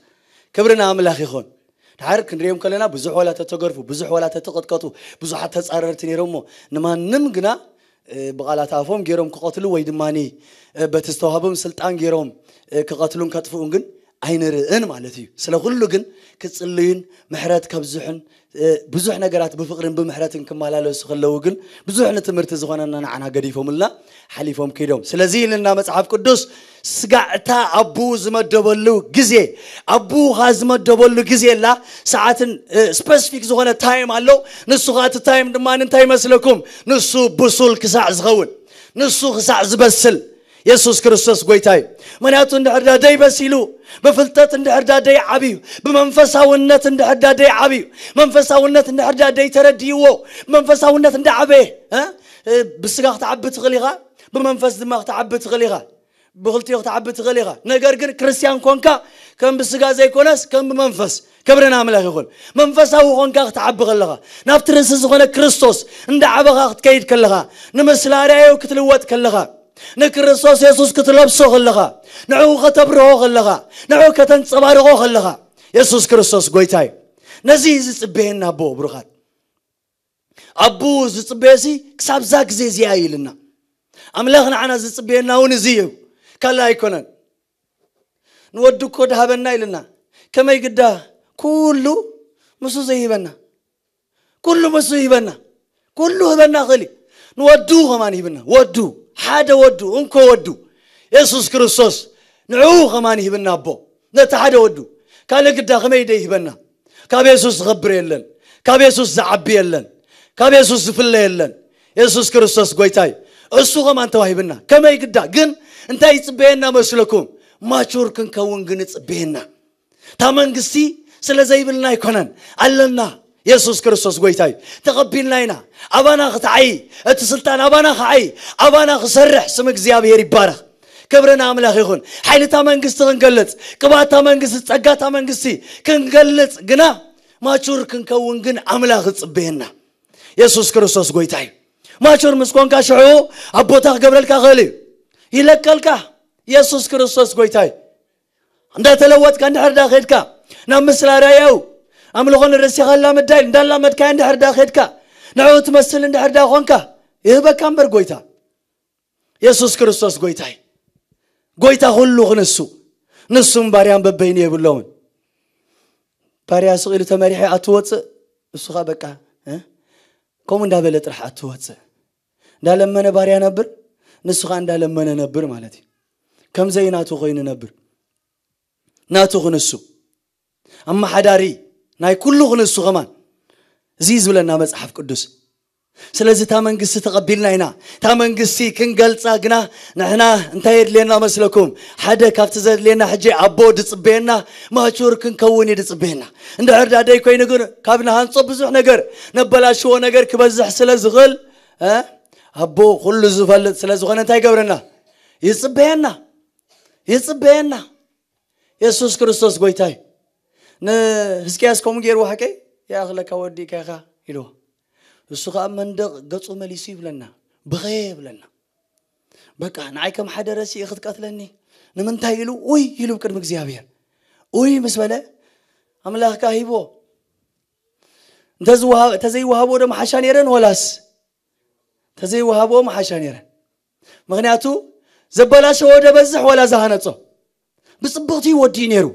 ክብሪ ንኣምላኽ ይኹን። ድሓር ክንሪኦም ከለና ብዙሕ ዋላ ተተገርፉ፣ ብዙሕ ዋላ ተተቐጥቀጡ፣ ብዙሓት ተጻረርቲ ነይሮም እሞ ንማንም ግና፣ እ፣ ብቓላት ኣፎም ገይሮም ክቐትሉ ወይ ድማ፣ እ፣ በቲ ዝተዋህቦም ስልጣን ገይሮም፣ እ፣ ክቐትሉን ከጥፍኡን ግን ኣይንርእን ማለት እዩ። ስለ ኩሉ ግን ክጽልዩን ምሕረት ከብዝሑን፣ እ፣ ብዙሕ ነገራት ብፍቕርን ብምሕረትን ክመላለሱ ከለዉ ግን ብዙሕ ንትምህርቲ ዝኾነና ንዓና ገዲፎምልና ሓሊፎም ከይዶም። ስለዚ ኢልና መጽሓፍ ቅዱስ ስጋዕታ ኣቡ ዝመደበሉ ግዜ፣ ኣቡ ኸኣ ዝመደበሉ ግዜ ኣላ፣ ሰዓትን፣ እ፣ ስፐሲፊክ ዝኾነ ታይም ኣሎ። ንሱ ኸኣ እቲ ታይም ድማ እንታይ ይመስለኩም? ንሱ ብሱል ክሳዕ ዝኸውን፣ ንሱ ክሳዕ ዝበስል፣ የሱስ ክርስቶስ ጎይታ እዩ። ምኽንያቱ እንድሕር ዳ ደይ በሲሉ፣ ብፍልጠት እንድሕር ዳ ደይ ዓብዩ፣ ብመንፈሳውነት እንድሕር ዳ ደይ ዓብዩ፣ መንፈሳውነት እንድሕር ዳ ደይ ተረድይዎ፣ ብመንፈሳውነት እንዳ ዓበየ፣ እ? እ፣ ብስጋ ክትዓቢ ትኽእል ኢኻ፣ ብመንፈስ ድማ ክትዓቢ ትኽእል ኢኻ። ብኽልቲኡ ክትዓቢ ትኽእል ኢኻ። ነገር ግን ክርስትያን ኮንካ ከም ብስጋ ዘይኮነስ ከም ብመንፈስ። ክብሪ ንኣምላኽ ይኹን። መንፈሳዊ ኮንካ ክትዓቢ ከለኻ፣ ናብቲ ርእሲ ዝኾነ ክርስቶስ እንዳ ዓበኻ ክትከይድ ከለኻ፣ ንምስሊ ኣርኣያኡ ክትልወጥ ከለኻ፣ ንክርስቶስ የሱስ ክትለብሶ ከለኻ፣ ንዕኡ ከተብርሆ ከለኻ፣ ንዕኡ ከተንጸባርቖ ከለኻ፣ የሱስ ክርስቶስ ጎይታ እዩ። ነዚ እዩ ዝጽበየና ኣቦ ብሩኻት። ኣቦ ዝጽበየሲ ክሳብ እዛ ግዜ እዚኣ እዩ ኢልና። ኣምላኽ ንዓና ዝጽበየና እውን እዚ እዩ። ካልእ ኣይኮነን። ንወዱ እኮ ድሃበና ኢልና። ከመይ ግዳ ኩሉ ምስ ዘይህበና? ኩሉ ምስ ይህበና። ኩሉ ህበና ክእል እዩ። ንወዱ ከማን ይህብና። ወዱ፣ ሓደ ወዱ፣ እንኮ ወዱ። የሱስ ክርስቶስ ንዕኡ ከማን ይህብና ኣቦ። ነቲ ሓደ ወዱ። ካልእ ግዳ ከመይ ደይ ይህበና? ካብ የሱስ ዝኸብር የለን። ካብ የሱስ ዝዓቢ የለን። ካብ የሱስ ዝፍለ የለን። የሱስ ክርስቶስ ጎይታይ። እሱ ከማን ተዋሂብና። ከመይ ግዳ ግን እንታይ ይጽበየና መስለኩም? ማቹር ክንከውን ግን ይጽበየና። እታ መንግስቲ ስለ ዘይብልና ኣይኮነን፣ ኣለና። የሱስ ክርስቶስ ጎይታ እዩ። ተቐቢልና ኢና። ኣባና ክትዓይ፣ እቲ ስልጣን ኣባና ክዓይ፣ ኣባና ክሰርሕ ስም እግዚኣብሔር ይባረኽ። ክብሪ ንኣምላኽ ይኹን። ሓይልታ መንግስቲ ክንገልጽ፣ ቅባታ መንግስቲ፣ ጸጋታ መንግስቲ ክንገልጽ ግና ማቹር ክንከውን ግን ኣምላኽ ይጽበየና። የሱስ ክርስቶስ ጎይታ እዩ። ማቹር ምስ ኮንካ ሽዑ ኣቦታ ክገብረልካ ክእል እዩ። ይለቀልካ። የሱስ ክርስቶስ ጎይታ እዩ። እንዳተለወጥካ እንድሕር ዳ ኸድካ ናብ ምስላ ራያው ኣምልኾ ንርእስኻ ላምዳይ እንዳላመድካዮ እንድሕር ዳ ኸድካ ንዕኡ ትመስል እንድሕር ዳ ኾንካ ይህበካ እምበር ጎይታ። የሱስ ክርስቶስ ጎይታ እዩ። ጎይታ ኩሉ ክንሱ ንሱም ባርያን በበይኑ የብለውን። ባርያ ስቕ ኢሉ ተመሪሐ ኣትወፅእ እሱ ኸዓ በቃ እ? ከምኡ እንዳበለ ጥራሕ ኣትወፅእ። እንዳለመነ ባርያ ነብር፣ ንሱ ኸዓ እንዳለመነ ነብር ማለት እዩ። ከምዘይ ናቱ ኮይኑ ነብር። ናቱ ክንሱ። ኣመሓዳሪ ናይ ኩሉ ክንሱ ኸማን። እዚ እዩ ዝብለና መጽሓፍ ቅዱስ። ስለዚ እታ መንግስቲ ተቐቢልና ኢና። እታ መንግስቲ ክንገልጻ ግና ንሕና እንታይ የድልየና መስለኩም? ሓደ ካብቲ ዘድልየና ሕጂ ኣቦ ድጽበየና ማቹር ክንከውን እዩ ድጽበየና። እንድሕር ዳ ደይ ኮይኑ ግን ካብ ንሃንጾ ብዙሕ ነገር ነበላሽዎ ነገር ክበዝሕ ስለ ዝኽእል እ? ኣቦ ኩሉ ዝፈልጥ ስለ ዝኾነ እንታይ ይገብረና? ይጽበየና። ይጽበየና። የሱስ ክርስቶስ ጎይታ እዩ። ንህዝቅያስ ከምኡ ገይርዎ ሓቀይ ይኣኽለካ ወዲ ኢካ ኢኻ ኢልዎ። እሱ ኸዓ መንደቕ ገጹ መሊሱ ይብለና፣ ብኸየ ይብለና። በቃ ንዓይ ከም ሓደ ረሲእ ክትቀትለኒ ንምንታይ ኢሉ ኡይ ኢሉ ቅድሚ እግዚኣብሔር ኡይ ምስ በለ ኣምላኽ ከኣ ሂብዎ። እንተዝወሃ- እንተዘይወሃብዎ ዶ መሓሻ ነይረን ወላስ እንተዘይወሃብዎ መሓሻ ነይረን? ምኽንያቱ ዘበላሸዎ ደበዝሕ ዋላ ዝሃነጾ ብጽብቕቲ ወዲኡ ነይሩ።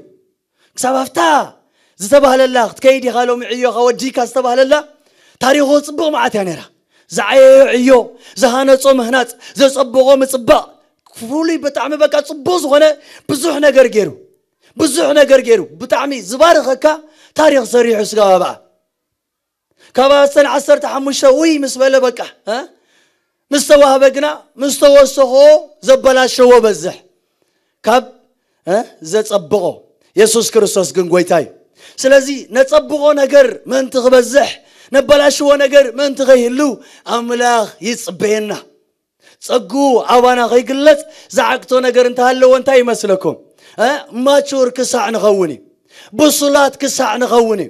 ክሳብ ኣብታ ዝተባህለላ ክትከይድ ኢኻ ሎሚ ዕዮኻ ወዲካ ዝተባህለላ ታሪኹ ጽቡቕ መዓት እያ ነይራ። ዝዓየዮ ዕዮ፣ ዝሃነጾ ምህናጽ፣ ዘጸብቖ ምጽባቕ፣ ፍሉይ ብጣዕሚ በቃ ጽቡቕ ዝኾነ ብዙሕ ነገር ገይሩ፣ ብዙሕ ነገር ገይሩ ብጣዕሚ ዝባርኸካ ታሪኽ ሰሪሑ ስጋብ ኣብኣ ካብ ኣስተን ዓሰርተ ሓሙሽተ ውይ ምስ በለ በቃ እ? ምስ ተዋህበ ግና ምስ ተወሰኾ ዘበላሸዎ በዝሕ ካብ እ? ዘጸብቖ። የሱስ ክርስቶስ ግን ጎይታ እዩ። ስለዚ ነጸብቖ ነገር ምእንቲ ክበዝሕ፣ ነበላሽዎ ነገር ምእንቲ ከይህሉ ኣምላኽ ይጽበየና። ጸጉ ኣባና ከይግለጽ ዝዓግቶ ነገር እንተሃለዎ እንታይ ይመስለኩም? እ? ማቹር ክሳዕ ንኸውን እዩ። ብሱላት ክሳዕ ንኸውን እዩ።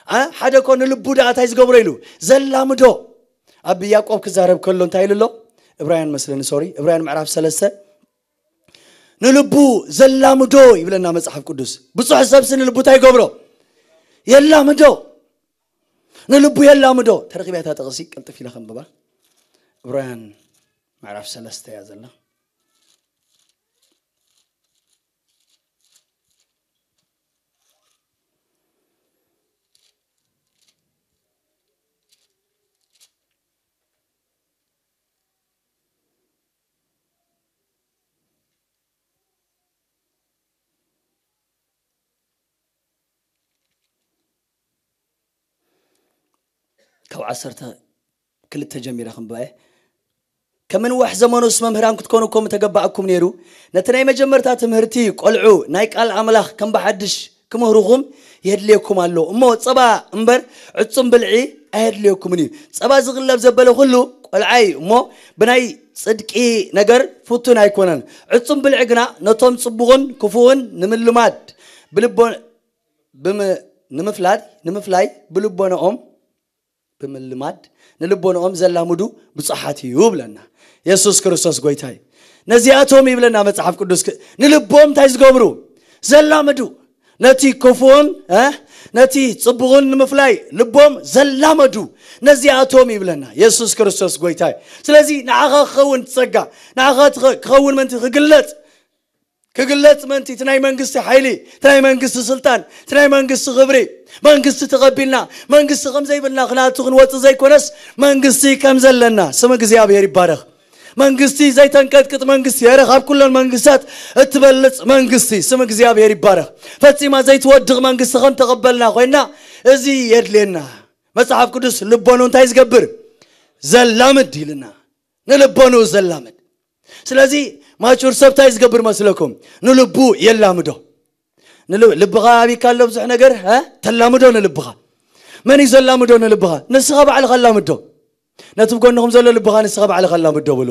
እ? ሓደ እኮ ንልቡ ደኣ እንታይ ዝገብሮ ኢሉ ዘላምዶ። ኣብ ያዕቆብ ክዛረብ ከሎ እንታይ ኢሉ ኣሎ? እብራውያን መስለኒ፣ ሶሪ፣ እብራውያን ምዕራፍ ሰለስተ ንልቡ ዘላምዶ ይብለና መጽሓፍ ቅዱስ። ብዙሕ ሰብሲ ንልቡ እንታይ ይገብሮ? የላምዶ። ንልቡ የላምዶ። ተረኺባ እታ ጥቕሲ ቅልጥፍ ኢለ ከንብባ። እብራውያን ምዕራፍ ሰለስተ እያ ዘላ። ካብ ዓሰርተ ክልተ ጀሚረ ክንብባ እየ። ከም ምንዋሕ ዘመኑስ መምህራን ክትኮኑ እኮ ምተገባኣኩም ነይሩ። ነቲ ናይ መጀመርታ ትምህርቲ ቆልዑ ናይ ቃል ኣምላኽ ከም ብሓድሽ ክምህርኹም የድልየኩም ኣሎ። እሞ ጸባ እምበር ዕጹም ብልዒ ኣየድልየኩምን እዩ። ጸባ ዝቕለብ ዘበለ ኩሉ ቆልዓ እዩ እሞ ብናይ ጽድቂ ነገር ፍቱን ኣይኮነን። ዕጹም ብልዒ ግና ነቶም ጽቡቕን ክፉእን ንምልማድ ብልቦ-፣ ብም-፣ ንምፍላድ፣ ንምፍላይ ብልቦንኦም ብምልማድ ንልቦንኦም ዘላምዱ ብፁሓት እዩ ብለና። የሱስ ክርስቶስ ጎይታ እዩ። ነዚኣቶም ይብለና መጽሓፍ ቅዱስ ክ-፣ ንልቦም እንታይ ዝገብሩ? ዘላምዱ። ነቲ ክፉን ነቲ ጽቡቕን ንምፍላይ ልቦም ዘላመዱ ነዚኣቶም ይብለና የሱስ ክርስቶስ ጎይታይ። ስለዚ ንዓኻ ክኸውን ጸጋ፣ ንዓኻ ክኸውን ምእንቲ ክግለጽ ክግለጽ ምእንቲ እቲ ናይ መንግስቲ ሓይሊ፣ እቲ ናይ መንግስቲ ስልጣን፣ እቲ ናይ መንግስቲ ክብሪ፣ መንግስቲ ተቐቢልና መንግስቲ ከም ዘይብልና ክነኣቱ ክንወጽእ ዘይኮነስ መንግስቲ ከም ዘለና። ስም እግዚኣብሔር ይባረኽ። መንግስቲ ዘይተንቀጥቅጥ መንግስቲ፣ ኧረ ካብ ኩለን መንግስታት እትበልጽ መንግስቲ። ስም እግዚኣብሔር ይባረኽ። ፈጺማ ዘይትወድቕ መንግስቲ ከም ተቐበልና ኮይና እዚ የድልየና። መጽሓፍ ቅዱስ ልቦኑ እንታይ ዝገብር? ዘላምድ ኢልና። ንልቦኑ ዘላምድ። ስለዚ ማቹር ሰብ እንታይ ዝገብር መስለኩም? ንልቡ የላምዶ። ንል- ልብኻ ኣቢካ ኣሎ ብዙሕ ነገር ተላምዶ ንልብኻ። መን እዩ ዘላምዶ ንልብኻ? ንስኻ ባዕልኻ ኣላምዶ። ነቲ ብጎንኹም ዘሎ ልብኻ ንስኻ ባዕልኻ ኣላምዶ ብሉ።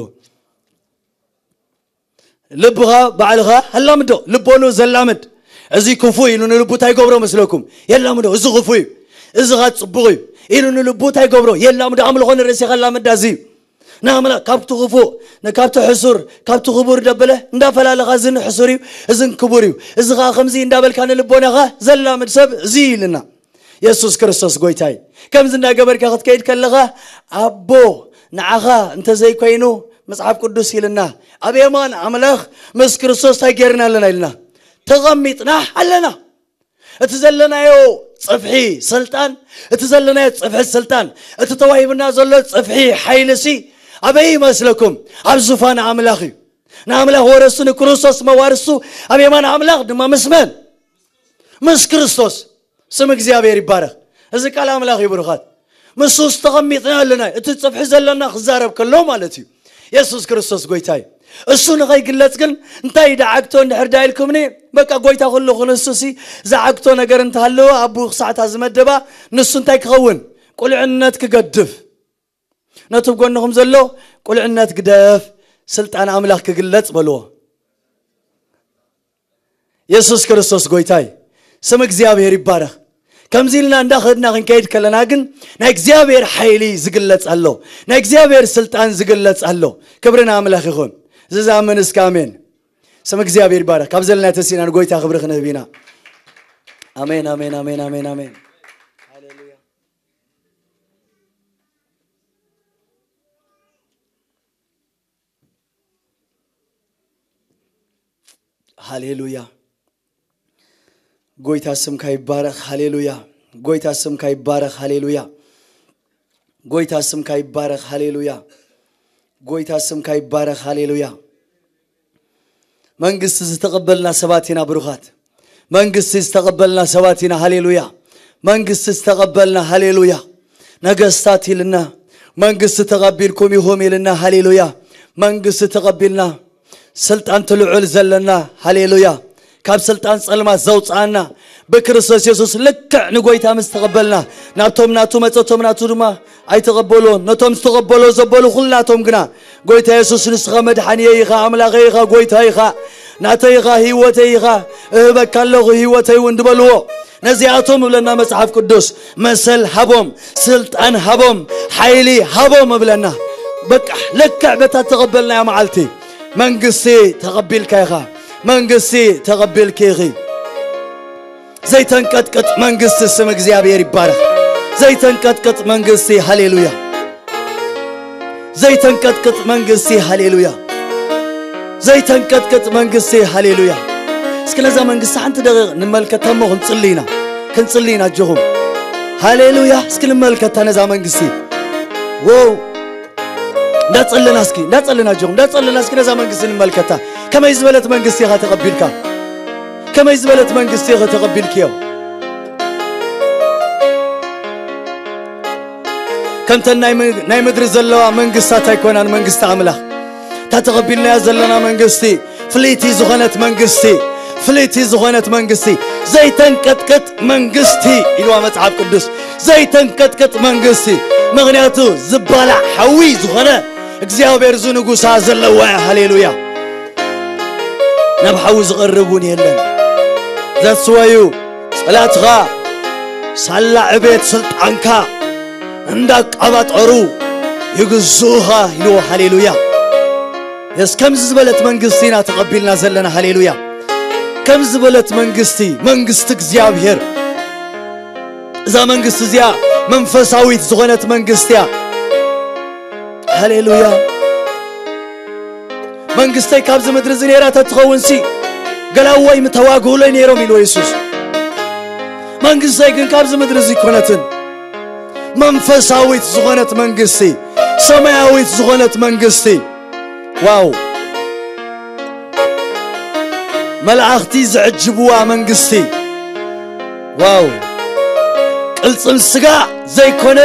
ልብኻ ባዕልኻ ኣላምዶ። ልቦኑ ዘላምድ። እዚ ክፉ ኢሉ ንልቡ እንታይ ይገብሮ መስለኩም? የላምዶ። እዚ ክፉ እዩ፣ እዚ ኻ ጽቡቕ እዩ ኢሉ ንልቡ እንታይ ይገብሮ? የላምዶ። ኣምልኾ ንርእሲ ከላምዳ እዚ እዩ። ንኣምላኽ ካብቲ ክፉእ፣ ካብቲ ሕሱር፣ ካብቲ ክቡር ደበለ እንዳፈላለኻ፣ እዚ ንሕሱር እዩ፣ እዚ ንክቡር እዩ፣ እዚ ኸዓ ከምዚ እንዳበልካ ንልቦናኻ ዘላምድ ሰብ እዚ እዩ ኢልና። የሱስ ክርስቶስ ጎይታ እዩ። ከምዚ እንዳገበርካ ክትከይድ ከለኻ፣ ኣቦ ንዓኻ እንተዘይኮይኑ፣ መጽሓፍ ቅዱስ ኢልና፣ ኣብ የማን ኣምላኽ ምስ ክርስቶስ እንታይ ጌርና ኣለና ኢልና? ተቐሚጥና ኣለና። እቲ ዘለናዮ ጽፍሒ ስልጣን፣ እቲ ዘለናዮ ጽፍሒ ስልጣን፣ እቲ ተዋሂብና ዘሎ ጽፍሒ ሓይልሲ ኣበይ ይመስለኩም? ኣብ ዙፋን ኣምላኽ እዩ። ንኣምላኽ ወረሱ፣ ንክርስቶስ መዋርስቱ፣ ኣብ የማን ኣምላኽ ድማ ምስ መን? ምስ ክርስቶስ። ስም እግዚኣብሔር ይባረኽ። እዚ ቃል ኣምላኽ እዩ ብሩኻት። ምስኡ ዝተቐሚጥና ኣለና። እቲ ጽፍሒ ዘለና ክዛረብ ከሎ ማለት እዩ። የሱስ ክርስቶስ ጎይታ እዩ። እሱ ንኸይግለጽ ግን እንታይ ደዓግቶ እንድሕር ዳ ኢልኩምኒ፣ በቃ ጎይታ ኩሉ ክንሱሲ ዝዓግቶ ነገር እንተሃለወ፣ ኣብኡ ክሳዕታ ዝመደባ፣ ንሱ እንታይ ክኸውን? ቁልዕነት ክገድፍ። ነቲ ብጎንኹም ዘሎ፣ ቁልዕነት ግደፍ፣ ስልጣን ኣምላኽ ክግለጽ በልዎ። የሱስ ክርስቶስ ጎይታይ። ስም እግዚኣብሔር ይባረኽ። ከምዚ ኢልና እንዳኸድና ክንከይድ ከለና ግን ናይ እግዚኣብሔር ሓይሊ ዝግለጽ ኣሎ። ናይ እግዚኣብሔር ስልጣን ዝግለጽ ኣሎ። ክብሪ ንኣምላኽ ይኹን። እዚ ዝኣምን እስከ ኣሜን። ስም እግዚኣብሔር ይባረኽ። ካብ ዘለና ተሲእና ንጎይታ ክብሪ ክንህብ ኢና። ኣሜን፣ ኣሜን፣ ኣሜን፣ ኣሜን፣ ኣሜን። ሃሌሉያ። ሃሌሉያ። ጎይታ ስምካ ይባረኽ። ሃሌሉያ። ጎይታ ስምካ ይባረኽ። ሃሌሉያ። ጎይታ ስምካ ይባረኽ። ሃሌሉያ። ጎይታ ስምካ ይባረኽ። ሃሌሉያ። መንግስቲ ዝተቐበልና ሰባት ኢና ብሩኻት። መንግስቲ ዝተቐበልና ሰባት ኢና። ሃሌሉያ። መንግስቲ ዝተቐበልና። ሃሌሉያ። ነገስታት ኢልና፣ መንግስቲ ተቐቢልኩም ኢኹም ኢልና። ሃሌሉያ። መንግስቲ ተቐቢልና፣ ስልጣን ትልዑል ዘለና። ሃሌሉያ። ካብ ስልጣን ጸልማት ዘውጽኣና ብክርስቶስ የሱስ ልክዕ ንጎይታ ምስ ተቐበልና፣ ናብቶም ናቱ መጸ፣ እቶም ናቱ ድማ ኣይተቐበልዎን። ነቶም ዝተቐበሎ ዘበሉ ኩላቶም ግና፣ ጎይታ የሱስ ንስኻ መድሓንየ ኢኻ፣ ኣምላኸይ ኢኻ፣ ጎይታ ኢኻ፣ ናተይ ኢኻ፣ ህይወተይ ኢኻ፣ እህበካ ኣለኹ ህይወተይ እውን ዝበልዎ፣ ነዚኣቶም እብለና መጽሓፍ ቅዱስ፣ መሰል ሃቦም፣ ስልጣን ሃቦም፣ ሓይሊ ሃቦም እብለና። በቃ ልክዕ በታ ተቐበልናያ መዓልቲ መንግስቲ ተቐቢልካ ኢኻ፣ መንግስቲ ተቐቢልኪ ኢኺ። ዘይተንቀጥቅጥ መንግስቲ፣ ስም እግዚኣብሔር ይባረኽ። ዘይተንቀጥቅጥ መንግስቲ፣ ሃሌሉያ። ዘይተንቀጥቅጥ መንግስቲ፣ ሃሌሉያ። ዘይተንቀጥቅጥ መንግስቲ፣ ሃሌሉያ። እስኪ ነዛ መንግስቲ ሓንቲ ደቂቕ ንመልከታ እሞ ክንጽሊ ኢና። ክንጽሊ ኢና ኣጆኹም። ሃሌሉያ። እስኪ ንመልከታ ነዛ መንግስቲ። ዎው። እንዳጸለና እስኪ፣ እንዳጸለና ኣጆኹም፣ እንዳጸለና እስኪ ነዛ መንግስቲ ንመልከታ። ከመይ ዝበለት መንግስቲ ኢኻ ተቐቢልካ? ከመይ ዝበለት መንግስቲ ኢኻ ተቐቢልክዮ? ከምተን ናይ ም-፣ ናይ ምድሪ ዘለዋ መንግስታት ኣይኮናን መንግስቲ ኣምላኽ። እታ ተቐቢልናያ ዘለና መንግስቲ ፍልይቲ ዝኾነት መንግስቲ፣ ፍልይቲ ዝኾነት መንግስቲ፣ ዘይተንቀጥቅጥ መንግስቲ ኢልዋ መጽሓፍ ቅዱስ። ዘይተንቀጥቅጥ መንግስቲ፣ ምኽንያቱ ዝባላዕ ሓዊ ዝኾነ እግዚኣብሔር ዝንጉሳ ዘለዋ እያ። ሃሌሉያ። ናብ ሓዊ ዝቐርብ እውን የለን። ዘስወዩ ጸላትኻ ሳላ ዕቤት ስልጣንካ እንዳቃባጠሩ ይግዝኡኻ ኢልዎ። ሃሌሉያ። የስ ከምዚ ዝበለት መንግስቲ ኢና ተቐቢልና ዘለና። ሃሌሉያ። ከም ዝበለት መንግስቲ፣ መንግስቲ እግዚኣብሔር፣ እዛ መንግስቲ እዚኣ መንፈሳዊት ዝኾነት መንግስቲ እያ። ሃሌሉያ። መንግስተይ ካብዚ ምድሪ እዚ ነይራ ተትኸውንሲ፣ ገላዎይ ምተዋግሁለይ ነይሮም ኢሉ የሱስ። መንግስተይ ግን ካብዚ ምድሪ እዚ ኣይኮነትን። መንፈሳዊት ዝኾነት መንግስቲ፣ ሰማያዊት ዝኾነት መንግስቲ። ዋው! መላእኽቲ ዝዕጅብዋ መንግስቲ። ዋው! ቅልጽም ስጋ ዘይኮነ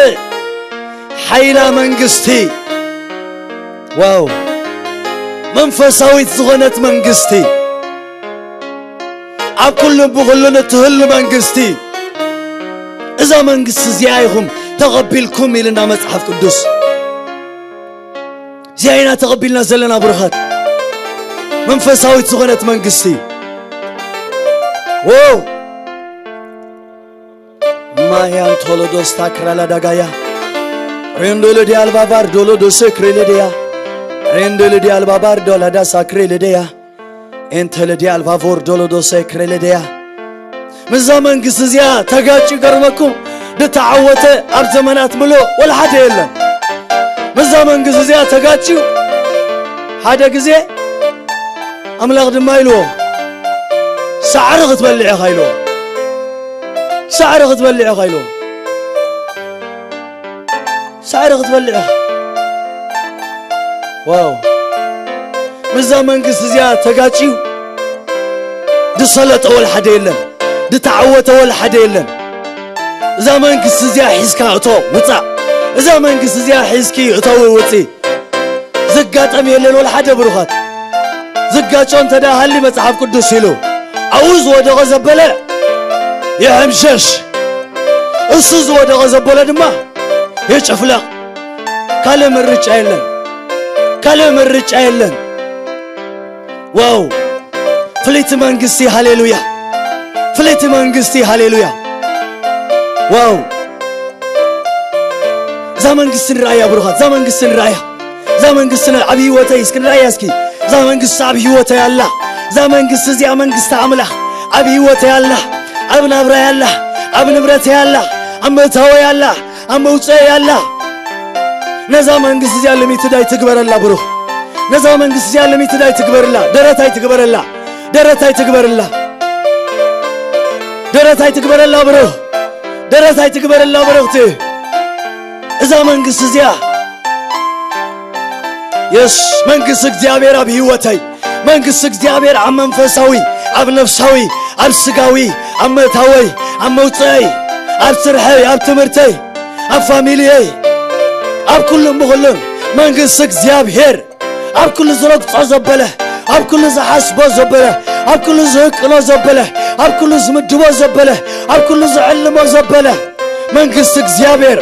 ሓይላ መንግስቲ። ዋው! መንፈሳዊት ዝኾነት መንግስቲ፣ ኣብ ኩሉን ብኹሉን እትህሉ መንግስቲ። እዛ መንግስቲ እዚኣ ኢኹም ተቐቢልኩም ኢልና መጽሓፍ ቅዱስ። እዚኣ ኢና ተቐቢልና ዘለና ብሩኻት። መንፈሳዊት ዝኾነት መንግስቲ። ዎ! ማያን ቶሎዶስ ታክራላ ዳጋያ። ሬንዶሎ ዲያልባባር ዶሎዶሴ ክሬሌደያ። ሬንዶሎ ዲያልባባር ዶላዳሳ ክሬሌደያ። ኤንተለ ዲያልባቮር ዶሎዶሴ ክሬሌደያ። ምስዛ መንግስቲ እዚኣ ተጋጭ ይገርመኩም። ዝተዓወተ ኣብ ዘመናት ምሎ ወላ ሓደ የለን። ምስዛ መንግስቲ እዚኣ ተጋጭ ሓደ ግዜ ኣምላኽ ድማ ኢልዎ፣ "ሳዕሪ ክትበልዕ ኢኻ" ኢልዎ። "ሳዕሪ ክትበልዕ ኢኻ" ኢልዎ። "ሳዕሪ ክትበልዕ ኢኻ።" ዋው! ምስዛ መንግስቲ እዚኣ ተጋጭዩ ዝሰለጠ ወላ ሓደ የለን፣ ዝተዓወተ ወላ ሓደ የለን። እዛ መንግስቲ እዚኣ ሒዝካ እቶ ውፃእ። እዛ መንግስቲ እዚኣ ሒዝኪ እተዊ ውፂ። ዝጋጠም የለን ወላ ሓደ ብሩኻት። ዝጋጮ እንተ ደኣ ሃሊ መጽሓፍ ቅዱስ ኢሉ፣ ኣብኡ ዝወደቐ ዘበለ ይሕምሸሽ፣ እሱ ዝወደቐ ዘበለ ድማ ይጭፍለቕ። ካልእ ምርጫ የለን። ካልእ ምርጫ የለን። ዋው! ፍልይቲ መንግስቲ፣ ሃሌሉያ! ፍልይቲ መንግስቲ፣ ሃሌሉያ! ዋው! እዛ መንግስቲ ንረኣያ ብሩኻት፣ እዛ መንግስቲ ንረኣያ። እዛ መንግስቲ ን-፣ ኣብ ህይወተይ እስኪ ንረኣያ እስኪ። እዛ መንግስቲ ኣብ ህይወተይ ኣላ። እዛ መንግስቲ እዚኣ መንግስቲ ኣምላኽ ኣብ ህይወተይ ኣላ። ኣብ ናብራይ ኣላ። ኣብ ንብረተይ ኣላ። ኣብ ምእታወይ ኣላ። ኣብ መውፅአይ ኣላ። ነዛ መንግስቲ እዚኣ ሊሚትድ ኣይትግበረላ ብሩኽ። ነዛ መንግስቲ እዚኣ ሊሚትድ ኣይትግበርላ። ደረት ኣይትግበረላ። ደረት ኣይትግበርላ። ደረት ኣይትግበረላ ብሩኽ። ደረት ኣይትግበረላ ብሩኽቲ። እዛ መንግስቲ እዚኣ፣ የስ፣ መንግስቲ እግዚኣብሔር ኣብ ህይወተይ፣ መንግስቲ እግዚኣብሔር ኣብ መንፈሳዊ፣ ኣብ ነፍሳዊ፣ ኣብ ስጋዊ፣ ኣብ ምእታወይ፣ ኣብ መውፅአይ፣ ኣብ ስርሐይ፣ ኣብ ትምህርተይ፣ ኣብ ፋሚልየይ፣ ኣብ ኩሉን ብኹሉን መንግስቲ እግዚኣብሔር ኣብ ኩሉ ዝረግጾ ዘበለ፣ ኣብ ኩሉ ዝሓስቦ ዘበለ፣ ኣብ ኩሉ ዝህቅኖ ዘበለ፣ ኣብ ኩሉ ዝምድቦ ዘበለ፣ ኣብ ኩሉ ዝዕልሞ ዘበለ፣ መንግስቲ እግዚኣብሔር